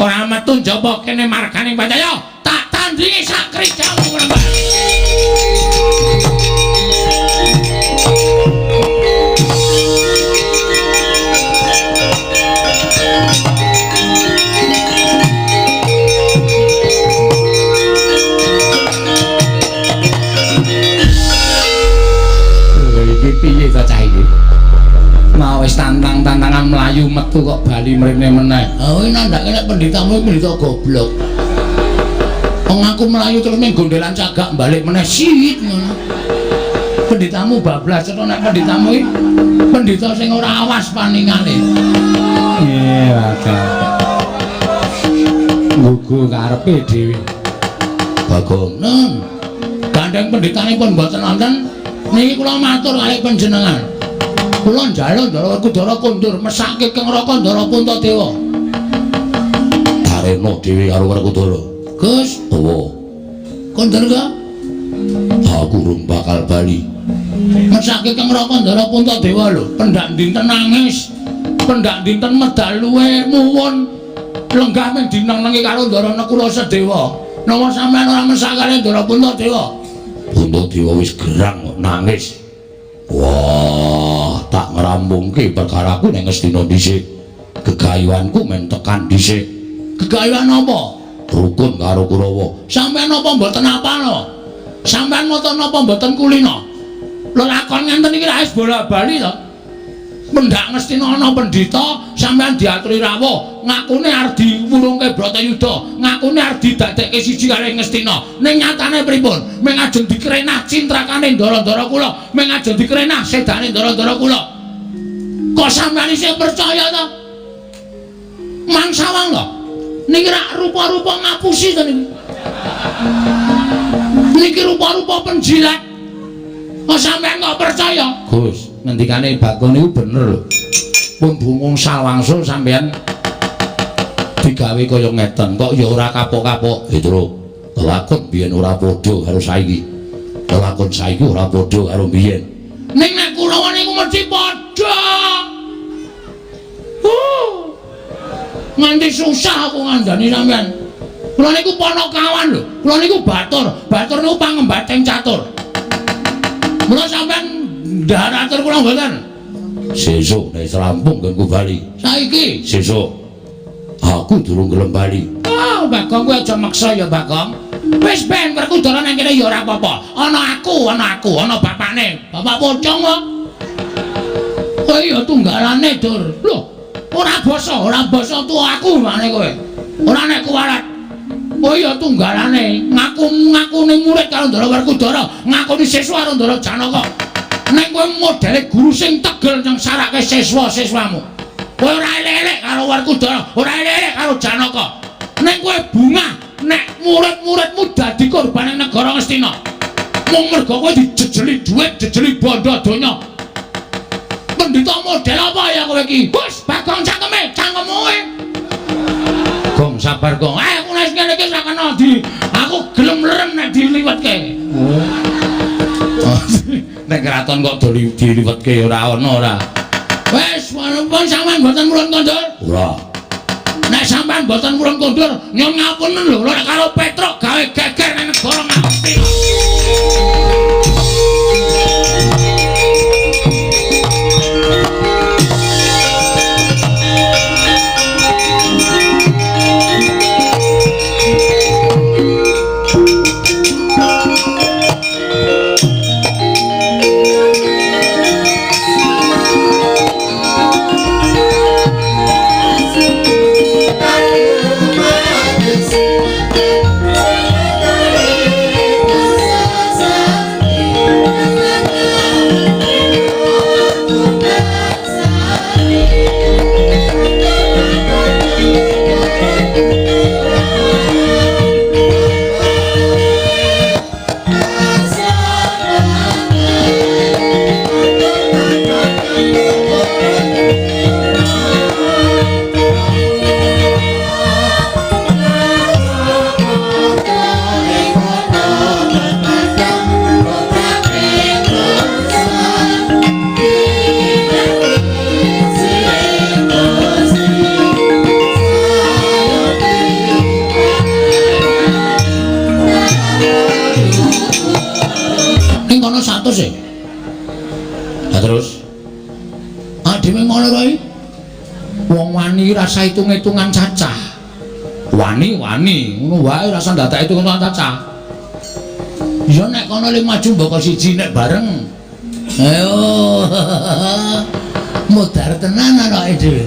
Ora metu njaba kene marganing pati. Ayo tak tandingi sak krijamu lembah. Iki piye ta cah iki? Mau wis tantang-tantangan mlayu metu kok bali mrene meneh. Ha kuwi nandhake nek pendhitamu pendhita goblok. Wong aku mlayu terus ning gondelan cagak balik meneh sit ngono. Pendhitamu bablas cetha nek pendhitamu iki pendhita sing ora awas paningale. Iya, wadah. Nggugu karepe dhewe. Bagong, nun. Gandeng pendhitanipun mboten wonten. Niki kula matur kalih panjenengan. Kula njaluk Ndara Werkudara kondur mesake Kang Raka Ndara Puntadewa. Tarena dhewe karo Werkudara. Gus, owo. Kondur ka? Aku urung bakal bali. Mesake Kang Raka Ndara Puntadewa lho, pendak dinten nangis, pendak dinten medal luwe muwun lenggah ming dineng-nengi karo Ndara Nekula Sedewa. Napa sampeyan ora mesakane Ndara Puntadewa? Puntadewa wis gerang kok nangis. Wah, tak ngrampungke perkaraku ning Ngastina dhisik. Gegayuhanku men tekan dhisik. Gegayuhan apa? Rukun karo Kurawa. Sampeyan napa mboten apal? Sampeyan mata napa mboten kulina? Lelakon ngenten iki ra wis bola-bali to. Pendak Ngastina ana pendhita, sampeyan diaturi rawuh, ngakune arep diwurungke Bratayuda, ngakune arep didadekke siji kalih Ngastina. Ning nyatane pripun? Mung ajeng dikrenah cintrakane ndara-ndara kula, mung ajeng dikrenah sedane ndara-ndara kula. Kok sampeyan isih percaya to? Mangsawang to? Niki rak rupa-rupa ngapusi to niki. Niki rupa-rupa penjilat. Kok sampeyan kok percaya? Gus, Ngendikane Bagong niku bener lho. Pun bungkung sawangsul sampean digawe kaya ngeten kok ya ora kapok-kapok. Truk. Lakon biyen ora padha karo saiki. Lakon saiki ora padha karo biyen. Ning nek Kurawa niku mesti padha. Nganti susah aku ngandani sampean. Kula niku ponokawan lho. Kula niku batur. Batur niku pangembating catur. Mula sampean ndhar atur kula mboten. Sesuk nek rampung nggonku bali. Saiki sesuk aku durung gelem bali. Oh, Bagong kowe aja maksa ya, Bagong. Wis ben Werkudara nang kene ya ora apa-apa. Ana aku, ana aku, ana bapakne. Bapak pocong kok. Kowe ya tunggalane, Dur. Lho, ora basa tuwa aku mane kowe. Ora nek kuwalat. Kowe ya tunggalane, ngaku-ngakune murid karo Ndara Werkudara, ngakoni siswa karo Ndara Janaka. Nek kowe modele guru sing tegel nyengsarake siswa-siswamu. Kowe ora elek-elek karo Werkudara, ora elek-elek karo Janaka. Nek kowe bungah nek murid-muridmu dadi korban negara Ngastina. Mung mergo kowe dijejeli dhuwit, jejeli bondo donya. Pendhita model apa ya kowe iki? Bos, Bagong cangkeme, cangkemmu kowe. Gong sabar, Gong. Aku nek ngene iki ora kena di. Aku gelem lerem nek diliwetke. Oh. Nek kraton kok diliwetke ora ana ora. Wis, pun sampean mboten purun kondur? Ora. Nek sampean mboten purun kondur, nyuwun ngapunten lho, nek karo Petruk gawe geger nang negara Ngastina. Ning kono 100 e. Lah terus dhewe ngono kae. Wong wani rasa hitung-hitungan cacah. Wani-wani ngono wae rasa ndadak hitung-hitungan cacah. Ya nek kono le maju mboko siji nek bareng. Ayo. Modar tenan anake dhewe.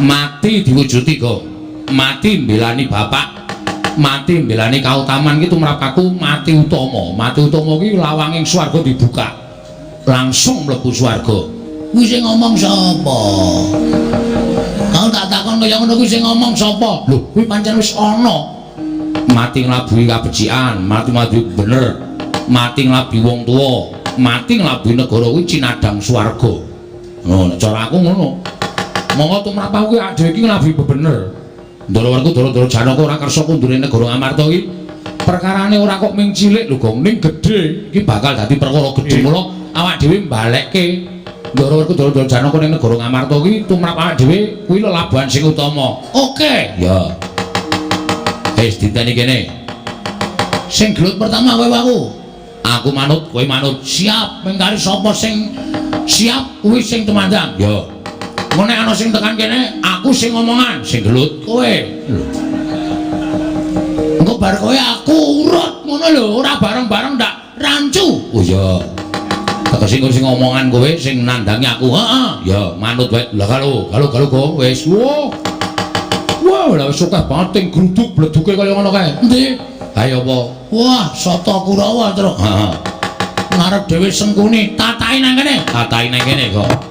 Mati diwujudi kok. Mati mbelani bapak. Mati mbelani kautaman ki tumrap aku mati utama. Mati utama ki lawanging swarga dibuka. Langsung mlebu swarga. Kuwi sing ngomong sapa? Kau tak takon kaya ngono kuwi sing ngomong sapa? Lho, kuwi pancen wis ana. Mati nglabuhi kabecikan, mati nglabuhi bener, mati nglabuhi wong tuwa, mati nglabuhi negara kuwi cinadang swarga. Ngono cara aku ngono. Monggo tumrap aku ki dhewe iki nglabuhi bener. Ndara Werkudara Ndara Janaka ora kersa kundure negara Ngamarta iki. Perkarane ora kok ming cilik lho, Gong, ning gedhe. Iki bakal dadi perkara gedhe. Mula awak dhewe mbalekke Ndara Werkudara Ndara Janaka ning negara Ngamarta iki tumrap awak dhewe kuwi lelabuhan sing utama. Oke. Ya. Wis diteni kene. Sing gelut pertama kowe aku. Aku manut, kowe manut. Siap, mengkari sapa sing siap kuwi sing tumandang. Ya. Engko nek ana sing tekan kene, aku sing ngomongan, sing gelut kowe. Lho. Engko bar kowe aku urut ngono lho, ora bareng-bareng ndak rancu. Oh iya. Tegese engko sing ngomongan kowe sing nandangi aku. Heeh. Ya, manut wae. Lah kalo, kalo kalo go wis. Wah. Wah, lah wis akeh banget ting gruduk bleduke kaya ngono kae. Endi? Ayo apa? Wah, soto Kurawa terus. Heeh. Ngarep dhewe Sengkuni, tatahi nang kene. Tatahi nang kene kok.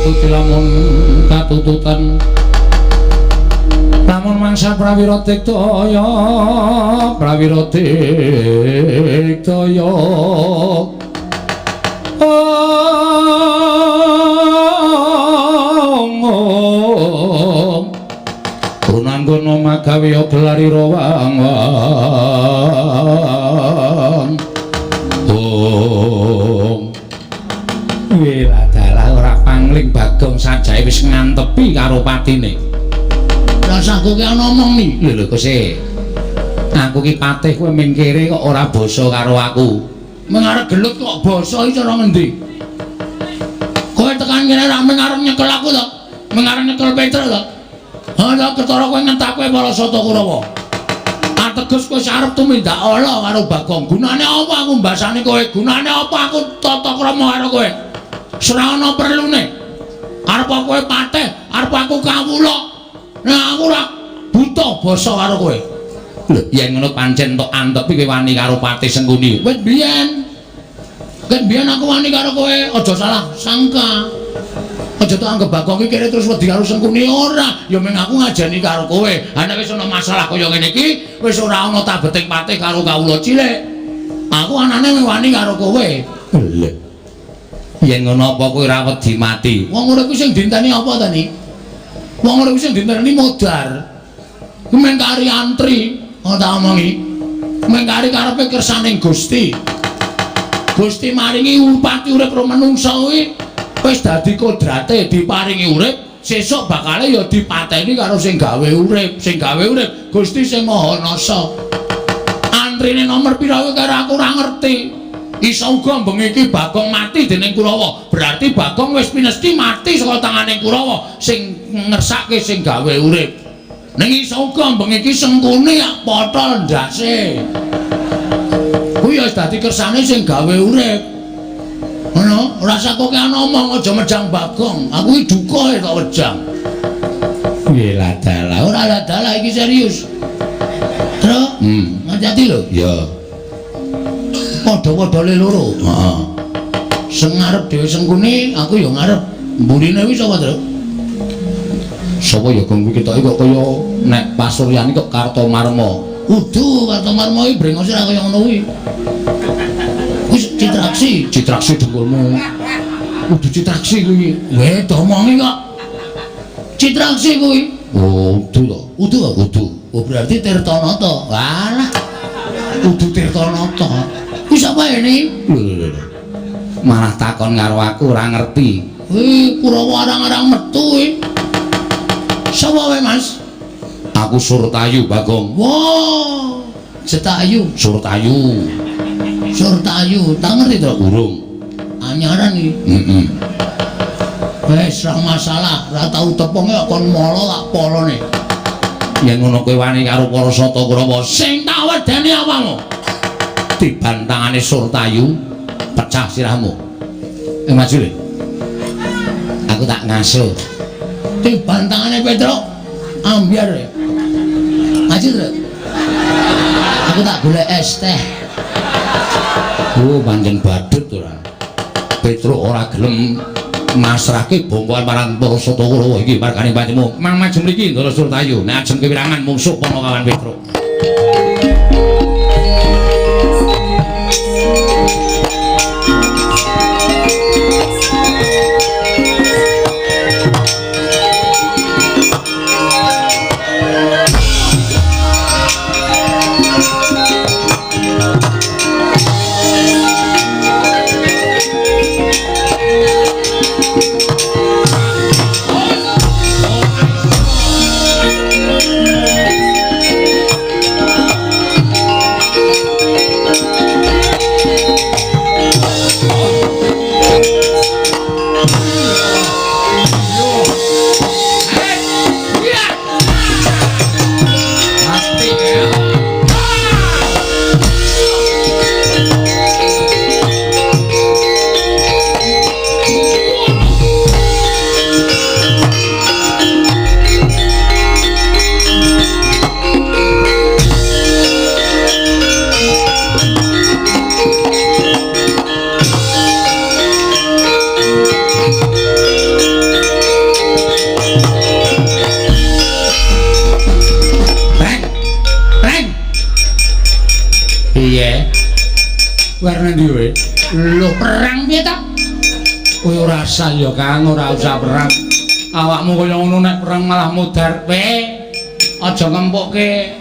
Katuti lamun katututan lamun mangsa prawira tiktaya prawira tiktaya om runanggono magawe gelari rawang om weladalah ora pangling Bagong sajae wis ngantepi karo patine. Rasaku ki ana omong ni. Lho lho Kose. Aku ki patih kowe mingkire kok ora basa karo aku. Mengarep gelut kok basa iki cara ngendi? Kowe tekan kene ra mengarep nyekel aku to? Mengarep nyekel Petruk to? Ha ta ketara kowe ngentak kowe para Sata Kurawa. Ateges kowe arep tumindak ala karo Bagong. Gunane apa aku mbasani kowe? Gunane apa aku tata krama karo kowe? Ora ana perlune. Arep kowe patih, arep aku kawula. Nah aku ora buta basa karo kowe. Lho, yen ngono pancen tok antepi kowe wani karo Patih Sengkuni. Wis biyen. Ket biyen aku wani karo kowe, aja salah sangka. Aja tok anggep Bagong iki kere terus wedi karo Sengkuni ora. Ya meng aku ngajeni karo kowe. Ha nek wis ana masalah kaya ngene iki, wis ora ana tabeting patih karo kawula cilik. Aku anane wani karo kowe. Lho. Yen ngono apa kowe ora wedi mati? Wong urip kuwi sing dinteni apa ta ni? Wong urip sing dinteni modar. Kuwi meng kari antri, ngono tak omongi. Meng kari karepe kersaning Gusti. Gusti maringi upati urip ro menungsa kuwi wis dadi kodrate diparingi urip, sesuk bakale ya dipateni karo sing gawe urip, sing gawe urip Gusti sing Maha Nasa. Antrine nomor pira kuwi karo aku ora ngerti. Iso uga bengi iki Bagong mati dening Kurawa. Berarti Bagong wis pinesti mati saka tangane Kurawa sing ngersake sing gawe urip. Ning iso uga bengi iki Sengkuni potol ndase. Kuwi ya wis dadi kersane sing gawe urip. Ngono, ora usah kok ana omong aja mejang Bagong. Aku iki duka kok wejang. Piye ladalah, ora ladalah iki serius. Tru, ngati-ati lho. Ya. Padha-padha le loro. Heeh. Sing ngarep dhewe Sengkuni, aku ya ngarep. Mburine kuwi sapa, Tru? Sapa ya Gong kuwi ketoke kok kaya nek pasuryane kok Kartomarma. Kudu Kartomarma iki brengose ra kaya ngono kuwi. Kuwi Citraksi, Citraksi dengkulmu. Kudu Citraksi kuwi. Weh, domongi kok. Citraksi kuwi. Oh, kudu to. Kudu kok kudu. Oh, berarti Tirtanata. Walah. Kudu Tirtanata. Kuwi sapa ini? Lho lho lho. Malah takon karo aku ora ngerti. Kuwi Kurawa arang-arang metu kuwi. Sapa wae, Mas? Aku Surtayu, Bagong. Wah, Jetayu, Surtayu. Surtayu, tak ngerti to? Urung. Anyaran iki. Heeh. Wis ora masalah, ora tau tepunge kok kon molo tak polone. Yen ngono kowe wani karo para Sata Kurawa, sing tak wedeni apamu? Tiban tangane Surtayu pecah sirahmu. Maju le. Aku tak ngaso. Tiban tangane Petruk ambyar. Maju, Truk. Aku tak golek es teh. Oh, pancen badut ora. Petruk ora gelem masrahke bongkoan marang para Sata Kurawa iki margane patimu. Mang maju mriki Ndara Surtayu. Nek ajeng kewirangan mungsuh Panakawan Petruk. Kowe arep ndi kowe? Lho, perang piye ta? Kowe ora usah ya, Kang, ora usah perang. Awakmu kaya ngono nek perang malah mudar. Kowe aja ngempukke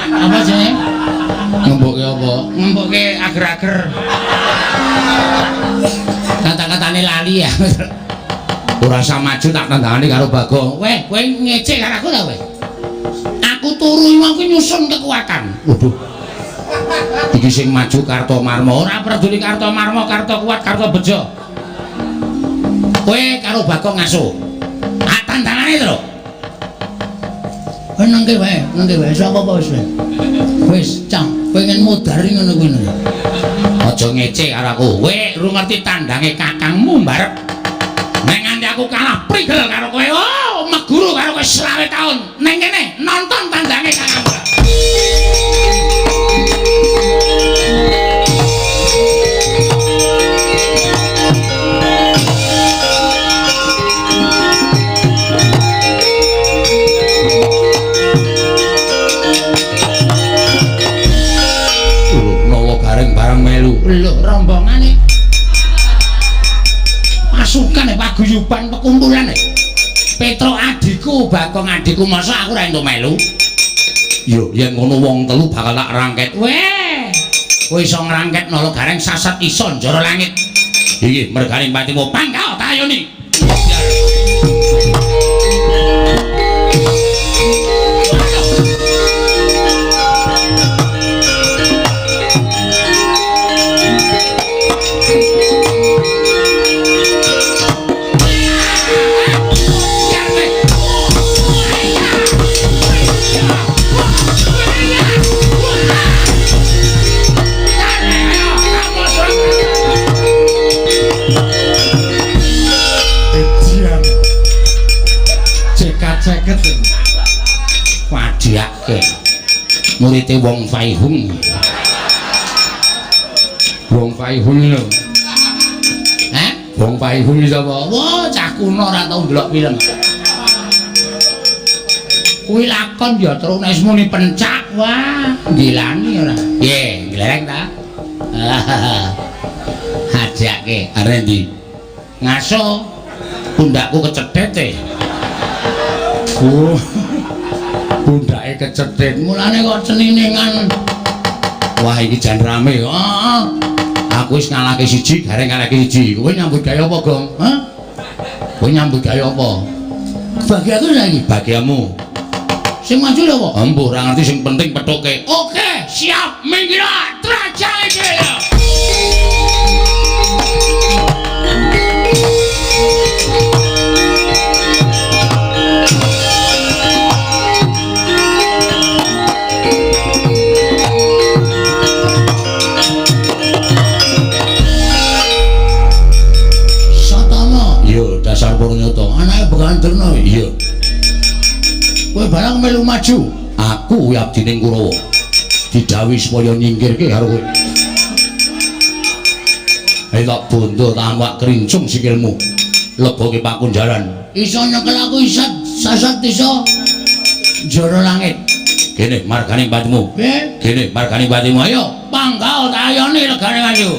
apa jenenge? Ngempukke apa? Ngempukke ager-ager. Kata-katane lali ya. Ora usah maju tak tandangane karo Bagong. Weh, kowe ngece karo aku ta kowe? Aku turu iki nyusun kekuatan. Waduh. Iki sing maju Kartomarma. Ora peduli Kartomarma, Karto kuat, Karto bejo. Kowe karo Bagong ngaso. Ah, tandangane to. Kowe nengke wae, nengke wae. Sapa apa wis. Wis, cang, pengen mudari ngono kuwi. Aja ngece karo aku. Kowe ru ngerti tandange kakangmu mbarep. Nek nganti aku kalah prigel karo kowe. Oh, meguru karo kowe 20 taun. Neng kene nonton tandange kakangmu. Nawa gareng bareng melu. Lho, rombongane pasukan paguyuban pekumpulan. Petro adikku, Bagong adikku, masa aku ora entuk melu? Yo, yen ngono wong telu bakal tak rangket. Weh, kowe iso ngrangket nala gareng sasat iso njara langit. Iki mergane patimu pangkal tayoni. Wadiake murite Wong Faihung. Wong Faihung lho. Hah? Wong Faihung iki sapa? Wah, cah kuno ora tau ndelok film. Kuwi lakon ya terus nek muni pencak, wah, gilani ora. Piye, glereng ta? Hajake arep ndi? Ngaso pundakku kecethet e. Oh. Pundake kecethet. Mulane kok ceniningan. Wah, iki jan rame. Heeh. Aku wis ngalahke siji, gareng ngalahke siji. Kowe nyambut gawe apa, Gong? Hah? Kowe nyambut gawe apa? Bagi aku saiki. Bagiamu. Sing maju lho apa? Embuh, ora ngerti sing penting pethuke. Oke, siap. Minggir trajang iki. Iya, dasar Purnyata. Anake Begawan Durna. Iya. Kowe barang melu maju. Aku kuwi abdining Kurawa. Didhawuhi supaya nyingkirke karo kowe. Ayo tak bondo tak awak krincung sikilmu. Leboke pakunjaran. Iso nyekel aku isat sasat iso njara langit. Kene margane patimu. Piye? Kene margane patimu. Ayo, panggao tak ayone legane maju.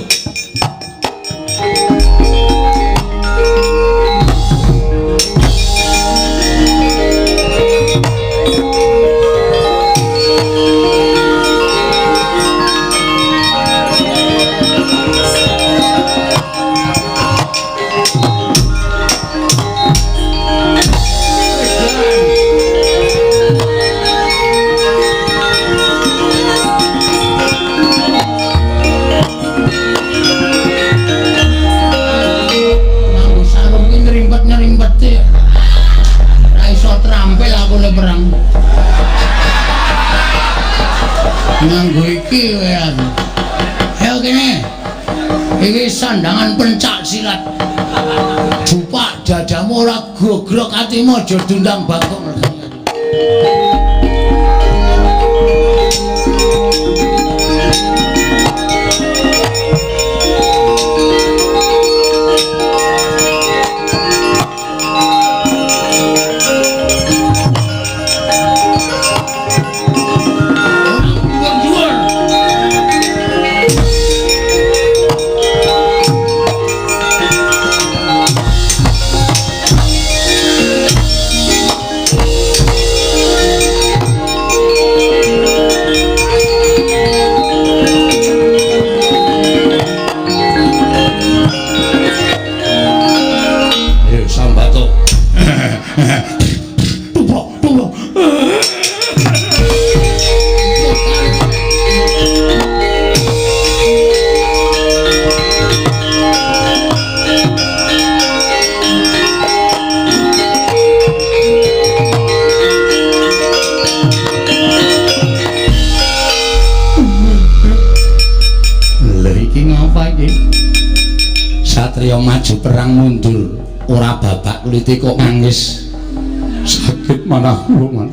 Nganggo iki kowe aku. Ayo kene. Iki sandangan pencak silat. Jupak dadamu ora gogrok atimu aja diundang Bagong. Tubruk, tubruk. Lha iki ngapa iki? Satria maju perang mundur, ora babak kulite kok nangis. Sakit manah kula, Man.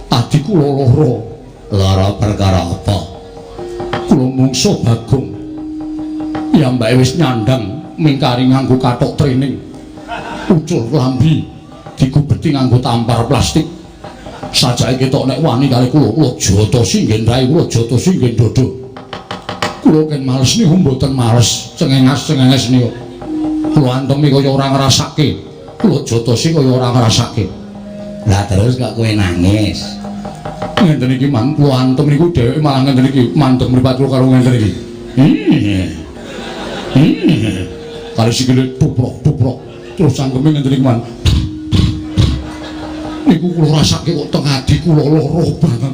Adi kula lara. Lara perkara apa? Kula mungsuh Bagong. Piyambake wis nyandang mingkari nganggo kathok training. Ucul klambi digubeti nganggo tampar plastik. Sajake ketok nek wani kali kula, kula jotosi nggen rai, kula jotosi nggen dodo. Kula ken males niku mboten males, cengengas-cengenges niku. Kula antemi kaya ora ngrasake. Kula jotosi kaya ora ngrasake. Lah terus kok kowe nangis? Ngenten iki Man, kula antem niku dheweke malah ngenten iki, mandeg mripat kula karo ngenten iki. Kali sikile tuprok-tuprok, terus cangkeme ngenten iki Man. Niku kula rasake kok teng ati kula lara banget.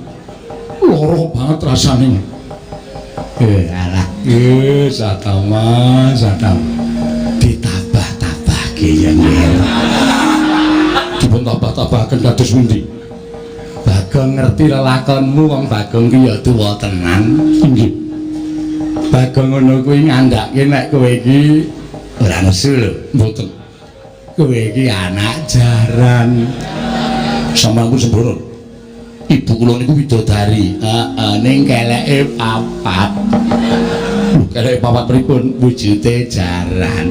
Lara banget rasane. Alah, Satama, Satama. Ditabah-tabahke ya nggih. Dipun tabah-tabahaken kados pundi? Bagong ngerti lelakonmu, wong Bagong ki ya tuwa tenan. Inggih. Bagong ngono kuwi ngandhake nek kowe iki ora nesu lho, mboten. Kowe iki anak jaran. Sampeyan pun sembrono. Ibu kula niku widodari. Heeh, ning keleke papat. Lho, keleke papat pripun? Wujute jaran.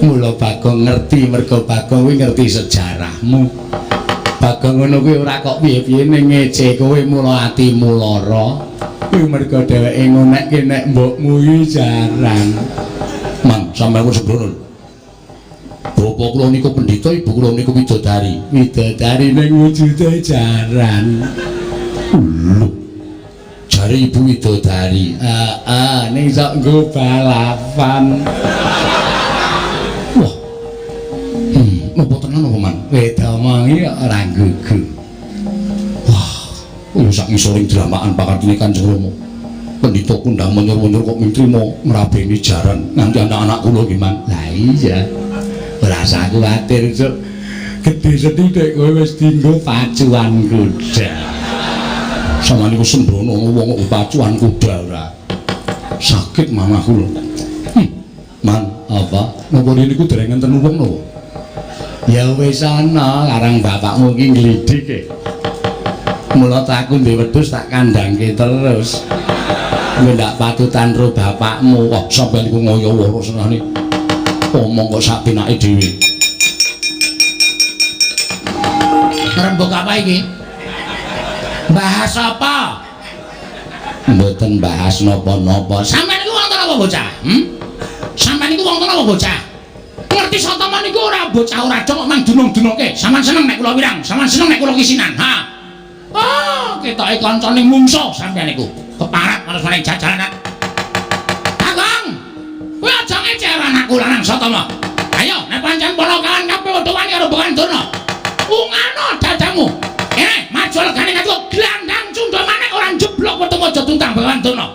Mula Bagong ngerti, mergo Bagong kuwi ngerti sejarahmu. Bagong ngono kuwi ora kok piye-piye ning ngece kowe mula atimu lara. Kuwi mergo dheweke ngonekke nek mbokmu iki jaran. Man, sampeyan pun sembrono. Bapak kula niku pendhita, ibu kula niku widodari. Widodari ning wujude jaran. Lho. Jare ibu widodari. Heeh, ning sok nggo balapan. Wah. Napa tenan apa, Man? Wedomongi kok ora gugu. Wah, kaya sak ngisoring dramakan pakartine Kanjeng Rama. Pendhita kundang menyor-menyor kok ming trima ngrabeni jaran nganti anak-anak kula iki, Man. Lah iya. Ora usah kuwatir, Cuk. Gedhe sethithik kowe wis dienggo pacuan kuda. Sampeyan niku sembrono wong kok pacuan kuda ora. Sakit manah kula. Man, apa? Napa niku dereng enten wong napa? Ya wis ana, karang bapakmu iki nglidik e. Mula ta aku ndek wedhus tak kandhangke terus. Kowe ndak patutan ro bapakmu. Wah, sampeyan niku ngoyo woro senane. Omong kok sak pinake dhewe. Rembug apa iki? Bahas apa? Mboten bahas napa-napa. Sampeyan niku wonten apa bocah? Sampeyan niku wonten apa bocah? Ngerti Satama niku ora bocah ora dong kok mang dunung-dunungke. Sampeyan seneng nek kula wirang, sampeyan seneng nek kula kisinan. Ha. Oh, ketoke kancane mungsuh sampeyan niku. Keparat marang jajalanan. Bagong. Kowe aja ngece anakku lanang Satama. Ayo, nek pancen ponokawan kabeh padha wani karo Begawan Durna. Ungano dadamu. Kene, maju legane katuwa glandang cundha manik ora njeblok wetemu aja tuntang Begawan Durna.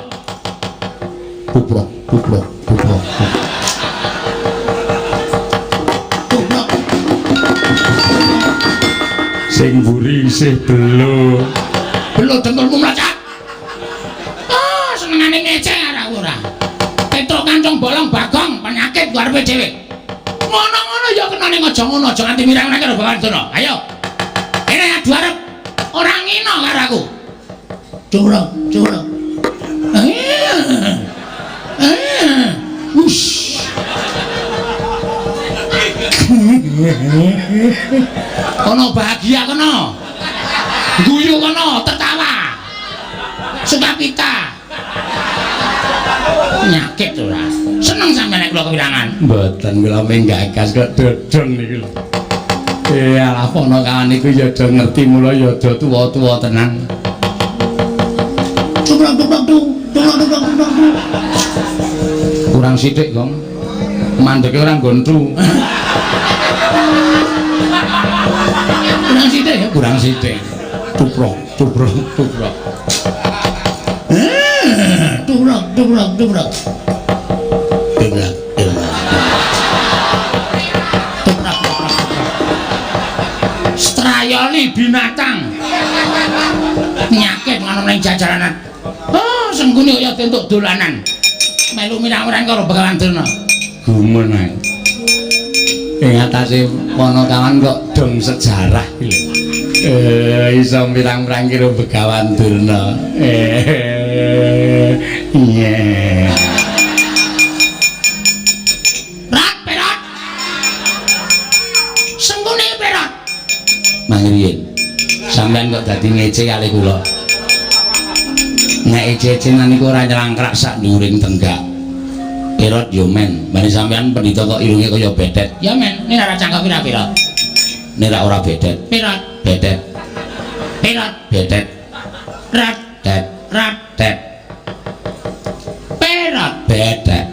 Puprok, puprok, puprok. Puprok. Sing mburi isih belo. Belo dengkulmu mlacak. Ah, senengane ngece arek ora. Petruk kancung bolong Bagong penyakit karepe dhewe. Ngono-ngono ya kena ning aja ngono, aja nganti mirang nek karo Begawan Durna. Ayo. Kene adu arep ora ngino karo aku. Curang, curang. Wush. Kono bahagia kono. Guyu kono, tertawa. Sukapita. Penyakit ora. Seneng sampeyan nek kula kewirangan. Mboten kula menggagas kok dodong niku lho. Alah ponokawan niku ya do ngerti mula ya do tuwa-tuwa tenan. Kurang sithik, Gong. Mandeke ora nggontu. Kurang sithik ya, kurang sithik. Tuprok, tuprok, tuprok. Tuprok, tuprok, tuprok. Tuprok, tuprok. Tuprok, tuprok, tuprok. Strayoli binatang. Nyakit ngono ning jajaranan. Oh, Sengkuni kaya entuk dolanan. Melu mirang-mirang karo Begawan Durna. Gumun ae. Ing atase Panakawan kok dong sejarah iki lho. Iso mirang-mirang karo Begawan Durna. Iya. Rat perot. Sengkuni perot. Mangriyin. Sampeyan kok dadi ngece kali kula. Nek ece-ecenan niku ora nyelangkrak sak dhuwuring tenggak. Perot yo men, mari sampeyan pendhita kok irunge kaya bedet. Ya men, nek ora cangkem pira-pira. Nek ora bedet. Perot, bedet. Perot, bedet. Rat, det, rat, det. Perot, bedet.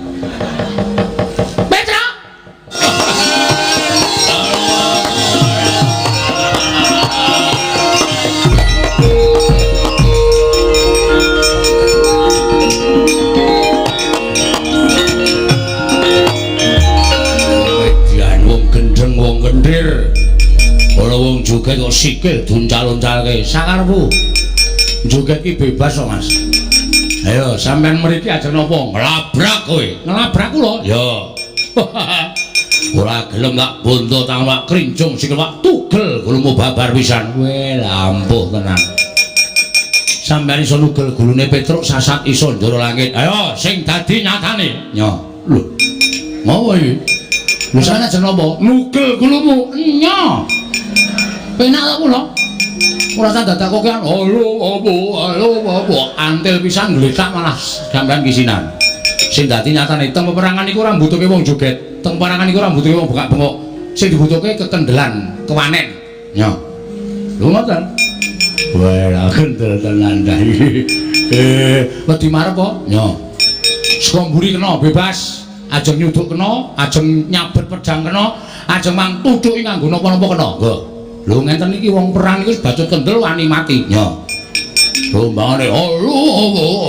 Petruk. Wong kendir. Ana wong joget kok sikil duncal-uncalke. Sakarepmu. Joget ki bebas kok, Mas. Ayo sampean mriki aja napa? Nglabrak kowe. Nglabrak kula? Ya. Ora gelem tak bonto tak krincung sikil wak tugel gulumu babar pisan. Kowe lampuh tenan. Sampeyan iso nugel gulune Petruk sasat iso ndoro langit. Ayo sing dadi nyatane. Nyo. Lho. Ngopo iki? Lho sampeyan aja napa? Nugel gulumu. Nyo. Penak ta kula? Ora usah dadak kokean. Halo apa halo apa antil pisan gletak malah sampeyan kisinan. Sing dadi nyatane teng peperangan iku ora mbutuhke wong joget, teng peperangan iku ora mbutuhke wong bengak-bengok. Sing dibutuhke kekendelan, kewanen. Nyo. Lho ngoten. Wah, kendel tenan ta iki. Wedi marep kok. Nyo. Saka mburi kena bebas. Ajeng nyuduk kena, ajeng nyabet pedang kena, ajeng mang tuthuki nganggo napa-napa kena. Nggo. Lho ngenten iki wong perang iki wis bacut kendel wani mati. Nyo. Lho mbangane halo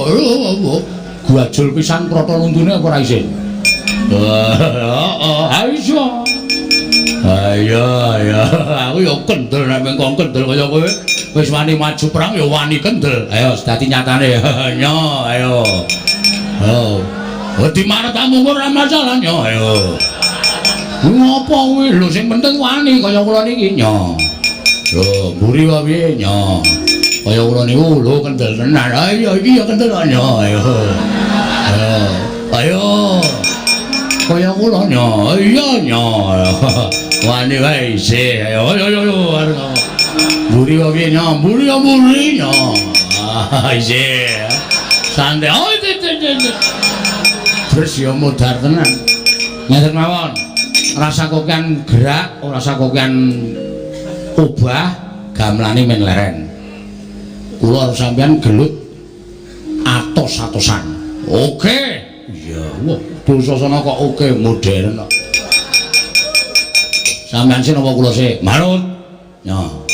halo. Guajul pisan prata luntune apa ora isin? Heeh, ha iso. Ayo ayo, aku ya kendel nek mengko kendel kaya kowe. Wis wani maju perang ya wani kendel. Ayo dadi nyatane. Nyo, ayo. Oh. Wedi marep kamu ora masalah nyo, ayo. Ngopo kuwi lho sing penting wani kaya kula niki nyo. Lho, mburi wae piye nyo. Kaya kula niku lho kendel tenan. Ayo iki ya kendel nyo, ayo. Ayo. Ayo. Kaya kula nyo. Iya nyo. Wani wae isih. Ayo ayo ayo. Mburi wae piye nyo? Mburi ya mburi nyo. Ah isih. Santai. Oh, terus ya modar tenan. Ngeten mawon. Rasa kokean gerak, ora rasa kokean obah, gamelane men leren. Kula karo sampeyan gelut atos-atosan. Oke. Iya, wah, Dursasana kok oke modern kok. Sampeyan sih napa kula sih? Manut. Nyo.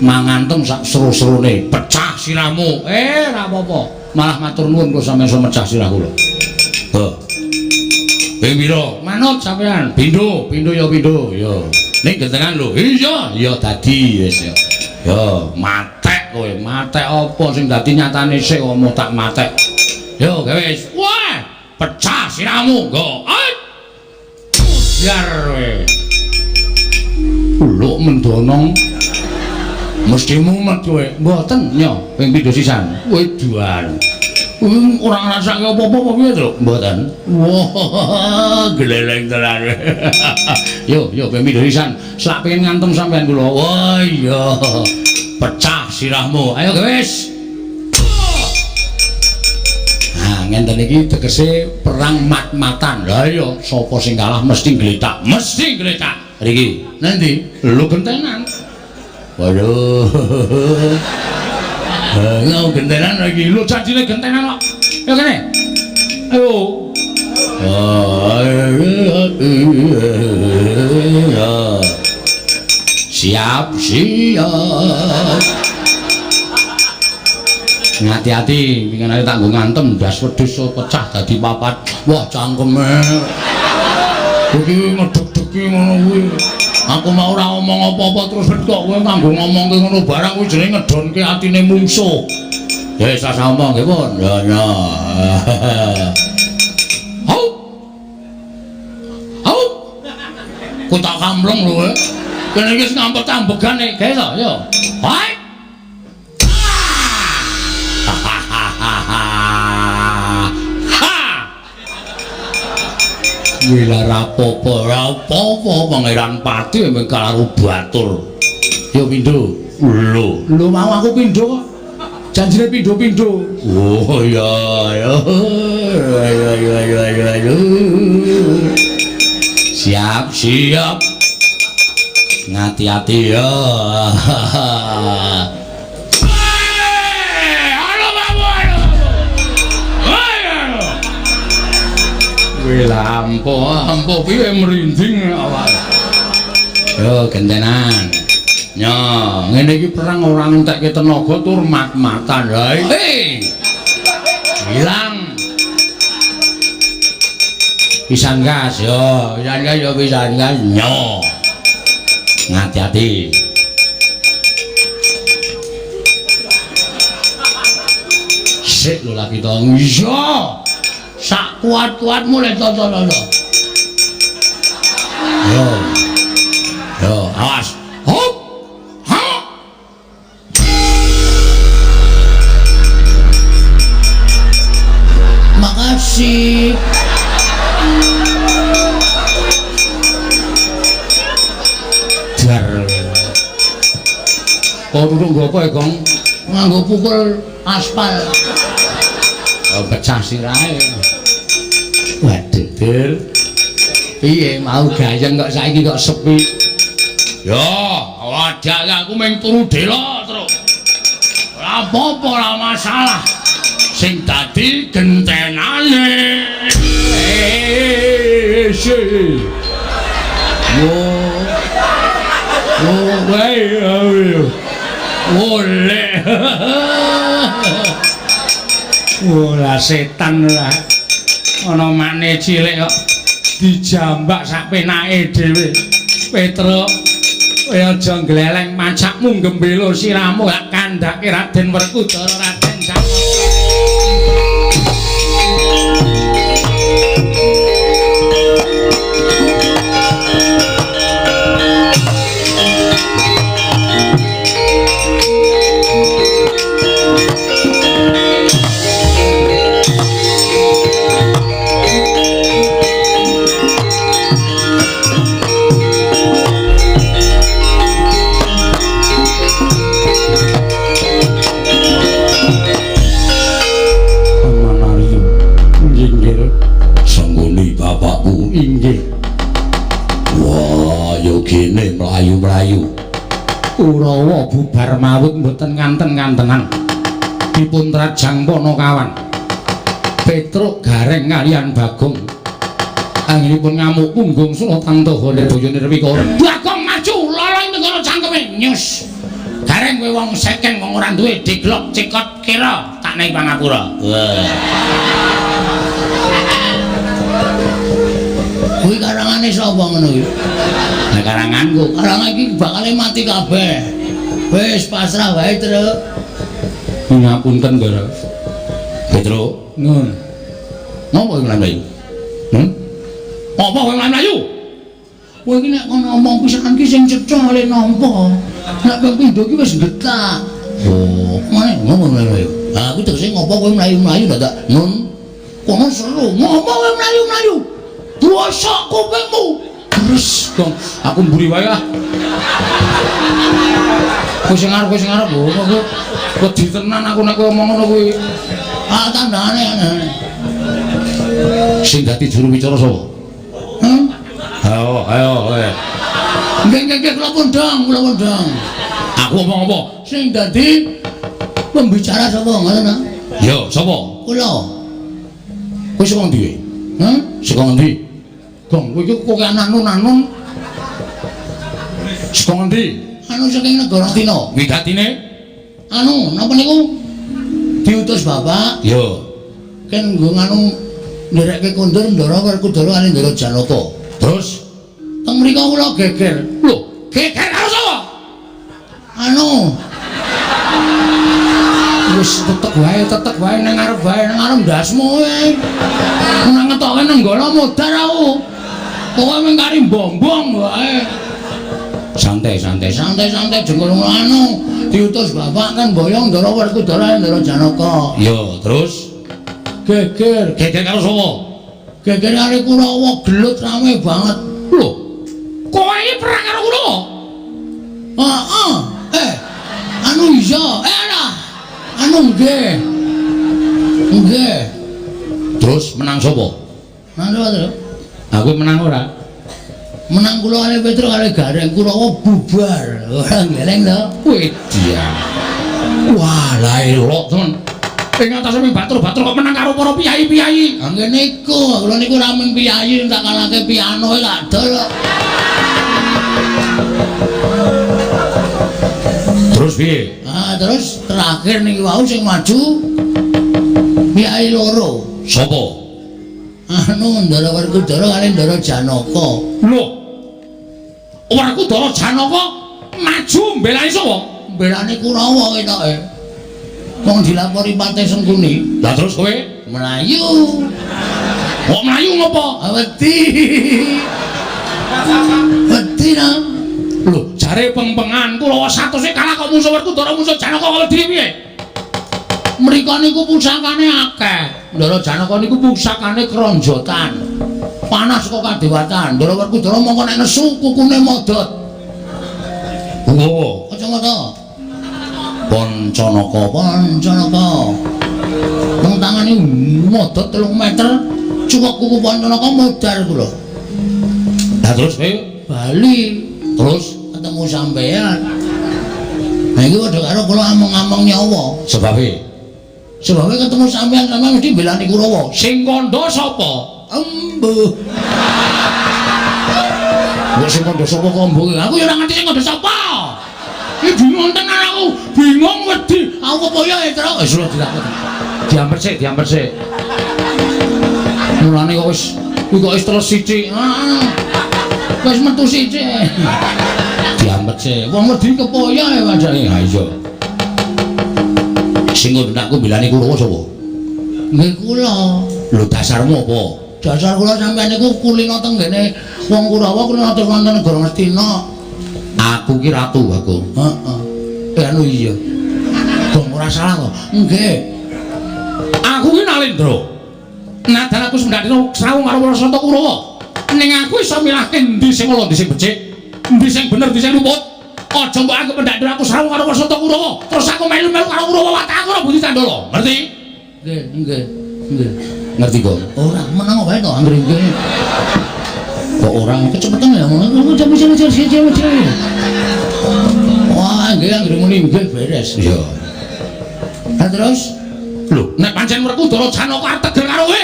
Mangantem sak seru-serune, pecah sirahmu. Ora apa-apa. Malah matur nuwun kula sampeyan iso mecah sirah kula. Heh. Ping pira? Manut sampeyan. Pindho, pindho ya pindho. Ya. Ning gentenan lho. Iya, ya dadi wis ya. Ya, matek kowe. Matek apa sing dadi nyatane sik omong tak matek. Yo wis. Wah, pecah sirahmu. Nggo. Biar kowe. Uluk mendonong. Mesti mumet kowe. Mboten, nyo, ping pindho sisan. Kowe duan. Ora ngrasake apa-apa apa piye, Truk? Mboten. Wah, gleleng tenan. Yo, yo ping pindho sisan. Selak pengen ngantem sampean kula. Wah, iya. Pecah sirahmu. Ayo wis. Nah, ngenten iki tegese perang mat-matan. Lah iya, sapa sing kalah mesti gletak. Mesti gletak. Riki, nanti lho gentenan. Waduh. Lho gentenan lagi. Lho janjine gentenan kok. Ayo kene. Ayo. Siap, siap. Ngati-ati, winginane tak nggo ngantem ndas wedhus pecah dadi papat. Wah, cangkeme. Iki ngedeg-degi ngono kuwi. Aku mau ora ngomong apa-apa terus kok kowe nganggo ngomongke ngono barang kuwi jenenge ngedonke atine mungsuh. Ya wis rasa omong nggih pun. Ya ya. Hau. Hau. Ku tak kampleng lho kowe. Kene iki wis ngampet-ambegane, gawe to, yo. Hai. Ha. Wila rapopo, rapopo Pangeran Pati mung karo batur. Yo pindho. Lho, lho mau aku pindho kok. Janjine pindho-pindho. Oh iya, ya. Ayo ayo ayo ayo ayo. Siap, siap. Ngati-ati ya. Wih, ampuh piye merinding awak. Yo gentenan. Yo, ngene iki perang ora ngentekke tenaga tur mat-matan. Hei. Hilang. Pisan gas yo, pisan gas yo pisan gas. Nyo. Ngati-ati. Sik lho lagi to. Iya. Sak kuat-kuatmu le to to to. Yo. Yo, awas. Hop. Ha. Makasih. Jar. Kok duduk nggo apa ya, Gong? Nganggo pukul aspal. Oh, pecah sirahe. Waduh, Dir. Piye mau gayeng kok saiki kok sepi? Yo, wadah aku mung turu delok terus. Ora apa-apa, ora masalah. Sing dadi gentenane. Yo. Yo, wae. Oleh. Ora setan ora. Ana makne cilik kok dijambak sak penake dhewe. Petruk, kowe aja ngleleng macakmu gembelo siramu gak kandhake Raden Werkudara Raden Janaka. Inggih. Wah, yo gene mlayu-mlayu. Kurawa bubar mawut mboten nganten-ngantenan. Dipun trajang Panakawan. Petruk Gareng kalian Bagong. Anggenipun ngamuk punggung Sultan Toho Lirboyo Nirwikara. Bagong maju lolo ing tenggara cangkeme nyus. Gareng kowe wong sekeng wong ora duwe diglok cikot kira tak naik pangapura. Wah. Kuwi karangane sapa ngono kuwi? Lah karanganku, karangan iki bakale mati kabeh. Wis pasrah wae, Truk. Ngapunten, Ndara. Petruk, nun. Ngopo kowe mlayu? Apa kowe mlayu? Kowe iki nek kono omong pisan ki sing cetha le nampa. Nek ping pindho ki wis getak. Oh, mane ngopo mlayu? Ha kuwi tegese ngopo kowe mlayu-mlayu dadak nun. Kono seru, ngopo kowe mlayu-mlayu? Bosok kupingmu. Terus, Gong, aku mburi wae ah. Kowe sing arep, kowe sing arep. Lho, kok wedi tenan aku nek kowe omong ngono kuwi. Ah, tandane aneh. Sing dadi juru wicara sapa? Ayo, ayo, ayo. Nggih, nggih, nggih, kula pundhang, kula pundhang. Aku omong apa? Sing dadi pembicara sapa ngono ta? Ya, sapa? Kula. Kowe saka ndi? Saka ngendi? Gong, kowe iki kok anun-anun. Saka ngendi? anu saking negara Ngastina. Wigatine? Anu, napa niku? Diutus bapak. Iya. Ken nggo nganu nderekke kondur Ndara Werkudara kali Ndara Janaka. Terus teng mriku kula geger. Lho, geger karo sapa? Anu. Wis tetek wae nang ngarep wae, nang ngarep ndasmu kowe. Nang ngetoke nenggala modar aku. Kowe mung kari mbombong wae. Santai, santai, santai, santai jengkol anu diutus bapak kan boyong Ndara Werkudara Ndara Janaka. Iya, terus geger, geger karo sapa? Geger karo Kurawa, gelut rame banget. Lho, kowe iki perang karo Kurawa? Heeh. Anu iya, ora. Anu nggih. Nggih. Terus menang sapa? Menang sapa, Tru? Aku menang ora? Menang kula kali Petro kali Gareng, Kurawa bubar. Ora ngeleng to. Wih, wah, lah elok temen. Ing atase batur-batur kok menang karo para piyayi-piyayi. Ha ngene iku, kula niku ora mung piyayi tak kalahke piano tak dol kok. Terus piye? Ah, terus terakhir niki wau sing maju piyayi loro. Sapa? Anu Ndara Werkudara kali Ndara Janaka. Lho. Werkudara Janaka maju mbelani sapa? Mbelani Kurawa ketoke. Wong dilapori Patih Sengkuni. Lah terus kowe mlayu. Kok mlayu ngopo? Wedi. Wedi ta. Lho, jare peng-pengan Kurawa 100 kalah kok musuh Werkudara musuh Janaka kok wedi piye? Mriko niku pusakane akeh. Ndara Janaka niku pusakane kronjotan. Panas kok kadewatan. Ndara Werkudara mongko nek nesu kukune modot. Oh, kacamata. Pancanaka, Pancanaka. Wong tangane modot 3 meter, cuwek kuku Pancanaka modar kula. Lah terus kowe bali terus ketemu sampean. Nah iki padha karo kula among-among nyawa. Sebabe? Sebabe ketemu sampean sampean mesti mbelani Kurawa. Sing kandha sapa? Embuh. Kok sing kandha sapa kok embuh? Aku ya ora ngerti sing kandha sapa. Iki bingung tenan aku, bingung wedi. Aku apa ya, Tru? Wis lho dilakoni. Diamper sik, diamper sik. Mulane kok wis kuwi kok wis terus sithik. Heeh. Wis metu sithik. Diamper sik. Wong wedi kepoyo ya padake. Ha iya. Sing ngundang aku mbelani Kurawa sapa? Nggih kula. Lho dasarmu apa? Dasar kula sampeyan niku kulino teng ngene wong Kurawa kulino terus wonten negara Ngastina. Aku ki ratu aku. Heeh. Anu iya. Dong ora salah kok. Nggih. Aku ki Nalendra. Nadan aku sendhakno srawung karo para santa Kurawa. Ning aku iso milahke endi sing ala, endi sing becik, endi sing bener, endi sing luput. Aja mbok anggep pendhak aku srawung karo para santa Kurawa, terus aku melu-melu karo Kurawa watak aku ora budi candala. Ngerti? Nggih, nggih. Nggih. Ngerti kok? Ora meneng wae to anggere nggih. Kok ora kecepetan ya ngomong. Wah, nggih anggere muni nggih beres. Iya. Lah terus lho, nek pancen Werkudara Janaka arep tegel karo kowe,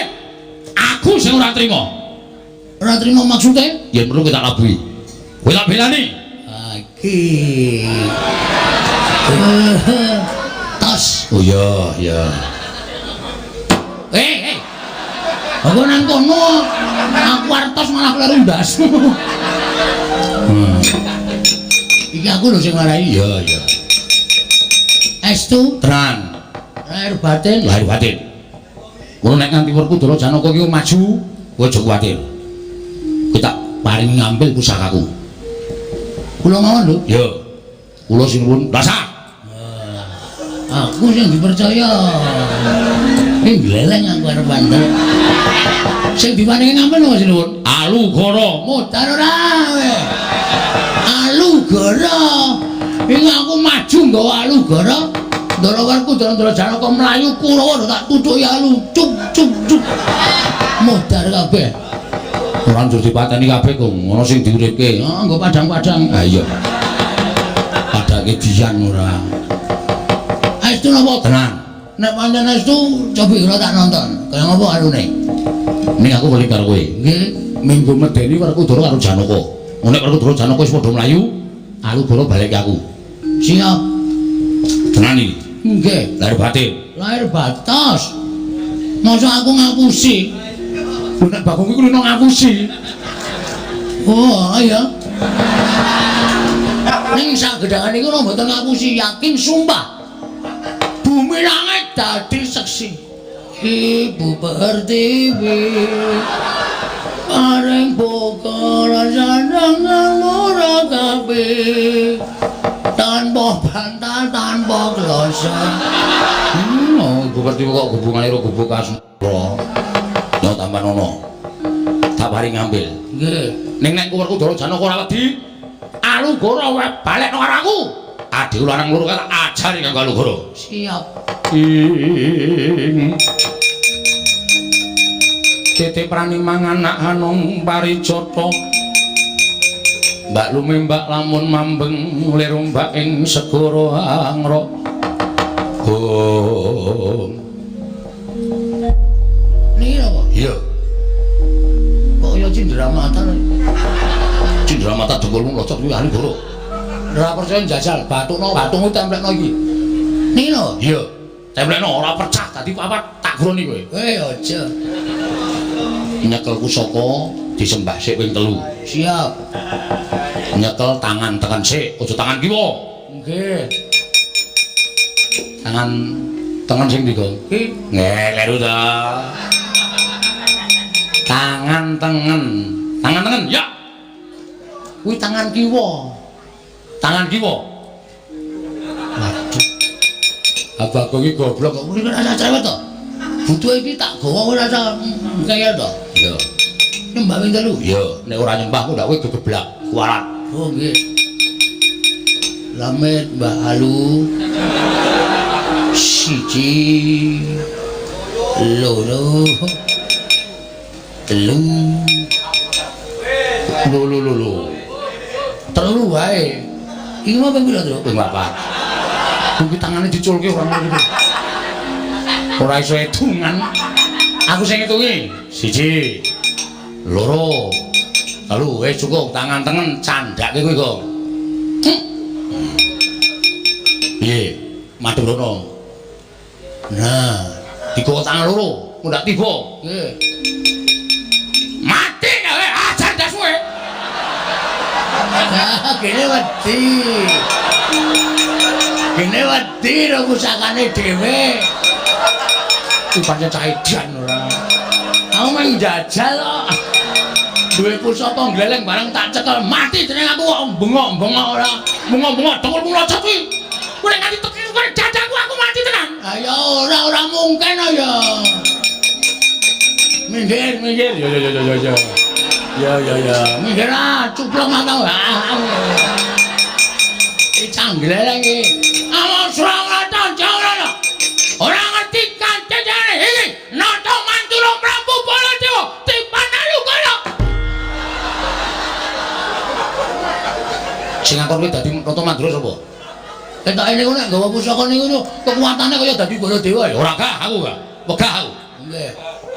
aku sing ora trima. Ora trima maksude? Yen perlu kowe tak labuhi. Kowe tak belani. Ha iki. Tos. Oh iya, iya. Eh, eh. Aku nang kono, aku arep tos malah kleru ndasmu. Iki aku lho sing marai. Iya, iya. Estu tenan. Lahir batin, lahir batin. Ngono nek nganti Werkudara Janaka iki maju, kowe aja kuwatir. Kowe tak paringi ngambil pusakaku. Kula mawon lho. Iya. Kula sing nuwun. Rasa. Aku sing dipercaya. Iki gleleng aku arep bandel. Sing diparingi ngambil napa sing nuwun? Alugoro. Modar ora kowe. Alugoro. Iki aku maju nggawa Alugoro. Ndara Werkudara Ndara Janaka mlayu Kurawa tak tutuki alu cuk cuk cuk. Modar kabeh. Ora njur dipateni kabeh kok ngono sing diuripke. Heeh, nggo padang-padang. Ha iya. Padake dian ora. Estu napa? Tenan. Nek pancen estu cobi kula tak nonton. Kaya ngopo arune? Ning aku weling karo kowe. Nggih. Minggu medeni Werkudara karo Janaka. Nek Werkudara Janaka wis padha mlayu, Alugoro balik aku. Siap. Tenan iki. Nggih. Lahir batin. Lahir batos. Masa aku ngapusi? Lho nek Bagong iku lho ngapusi. Oh, iya. Ning sagedhangan niku mboten ngapusi, yakin sumpah. Bumi langit dadi seksi. Ibu Pertiwi paring bokor sandangan ora kabeh tanpa bantal tanpa kloso. Oh, Ibu Pertiwi kok hubungane karo gubuk Asmara. Yo tambah nono. Tak paring ngambil. Nggih. Ning nek Werkudara Janaka ora wedi, Alugoro wae balekno karo aku. Adhiku lanang loro kae tak ajari kanggo Alugoro. Siap. Ing titi prani mangan anak hanung parijata. Mbak lumembak lamun mambeng lir ombak ing segara angrok. Hom. Niki apa? Iya. Kok ya cindramata. Cindramata dengkulmu locot kuwi Alugoro. Ora percaya njajal, bathukno bathukmu templekno iki. Niki lho. Iya. Templekno ora pecah dadi papat tak groni kowe. Eh aja. Nyekel pusaka disembah sik ping 3. Siap. Nyekel tangan tekan sik, aja tangan kiwa. Nggih. Tangan tengen sing ndi, Gong? Iki. Nggih, kleru ta. Tangan tengen. Tangan tengen, ya. Kuwi tangan kiwa. Tangan kiwa. Waduh. Abah kok iki goblok kok ora rasa cerewet to. Butuhe iki tak gawa ora rasa kaya to. Iya. Nyembah ping 3. Iya, nek ora nyembah ku ndak kowe gegeblak, kualat. Oh nggih. Lamet Mbah Alu. 1 2 3. Lho lho lho lho. 3 wae. Iki mau ping pira, Truk? Ping 4. Kuwi tangane diculke ora ngono iki. Ora iso hitungan. Aku sing ngitungi. 1 2 3. Wis cukup tangan tengen candhake kowe, Gong. Piye? Madhep rono. Nah, digawa tangan loro, mundak tiba. Nggih. Mati kowe, ajar ndasmu kowe. Ah, kene wedi. Kene wedi ro pusakane dhewe. Kuwi pancen cah edan ora. Aku mung njajal kok. Duwe pusaka gleleng bareng tak cekel mati jeneng aku kok bengok-bengok ora. Bengok-bengok dengkulmu locot kuwi. Kowe nek nganti teki kowe dadaku aku mati tenan. Ayo ora ora mungkin ya. Minggir, minggir. Ya ya ya ya ya. Ya ya ya. Minggir ah, cuplok mata. Iki canggleleng iki. Awas ora jauh. Ora ngerti kancane iki. Nata Mantura Prabu Baladewa tipan Alugoro. Sing ngakon kuwi dadi Nata Mandura sapa? Ketoke niku nek nggawa pusaka niku kekuatane kaya dadi Baladewa ya. Ora gah aku gah. Wegah aku. Nggih.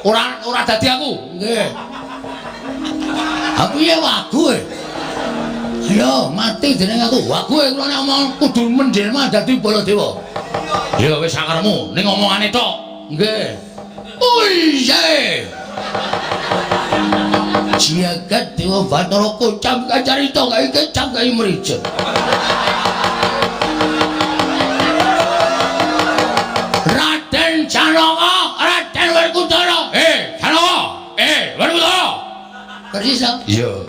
Ora ora dadi aku. Nggih. Ha piye wagu e? Ayo mati jeneng aku. Wagu e kula nek omong kudu menjelma dadi Baladewa. Ya wis sakaremu ning omongane tok. Nggih. Oiye. Jagat Dewa Bathara kocap kacarita kae kecap kae mrijet. Raden Janaka, Raden Werkudara. Janaka. Werkudara. Persis ta? Iya.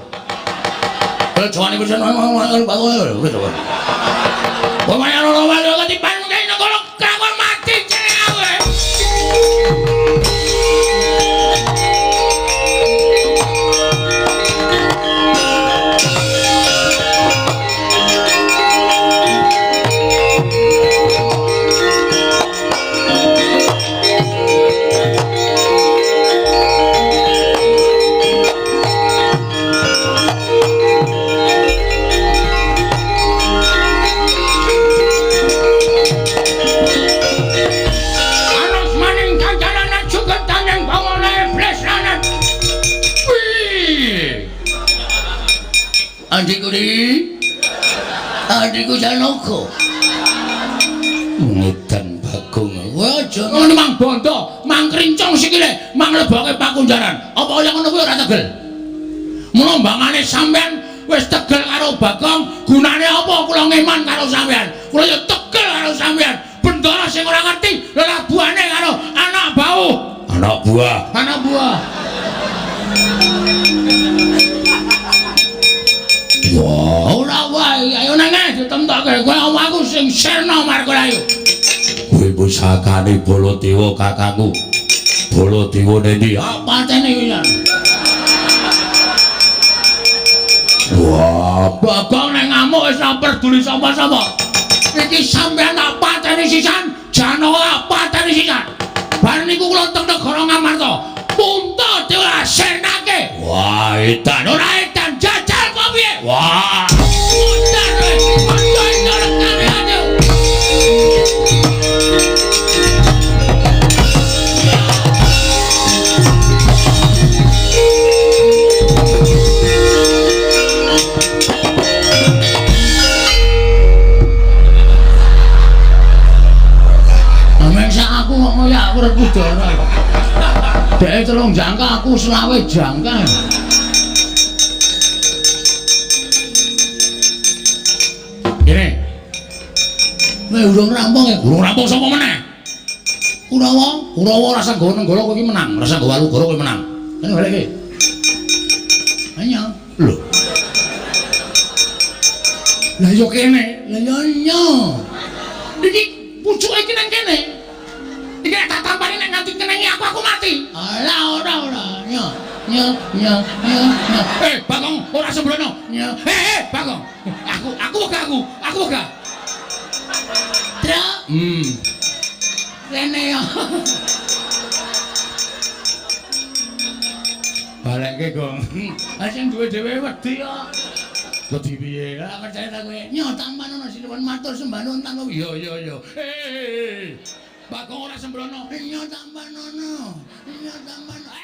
Kalau jawane persis Andi kuri. Adikku Janaka. Ngedan Bagong. Kowe aja ngono mang bondo, mang krincong sikile, mang leboke pakunjaran. Apa kaya ngono kuwi ora tegel? Mula mbangane sampean wis tegel karo Bagong, gunane apa kula ngeman karo sampean? Kula ya tegel karo sampean. Bendara sing ora ngerti lelabuhane karo anak bau. Anak buah. Anak buah. Wah, ora wae. Ayo nang ditemtokke kowe aku sing sirna Markalayu. Kuwi pusakane Baladewa kakangku. Baladewa nendi? Ah, patene iki. Wah, Bagong nek ngamuk wis ora peduli sapa-sapa. Iki sampean tak pateni sisan, Janaka tak pateni sisan. Bar niku kula teng negara Ngamarta. Puntadewa sirnake. Wah, edan. Ora edan jajal kok piye? Wah. Muntar kowe. Aja rekane aja. Meksa aku kok ngoyak Werkudara. Dhek 3 jangka aku 25 jangka. Kene. Kowe urung rampung ya? Urung rampung sapa meneh? Kurawa, Kurawa rasa nggawa Nenggala kowe iki menang, rasa nggawa Walugara kowe menang. Kene balik iki. Ayo. Lho. Lah yo kene. Lah yo nyo. Iki pucuke iki nang kene. Iki nek tak tampani nek nganti kenengi aku mati. Alah ora ora. Nyo nyo nyo nyo. Eh, Bagong ora sembrono. Nyo. Eh, Bagong. Aku wegah aku. Aku wegah. Truk. Rene yo. Balekke, Gong. Lah sing duwe dhewe wedi kok. Wedi piye? Lah percaya ta kowe. Nyo tampanono sinuwun matur sembah nuwun tanpa. Iya iya iya. Eh. Bagong ora sembrono. Nyo tampanono. Nyo tampanono.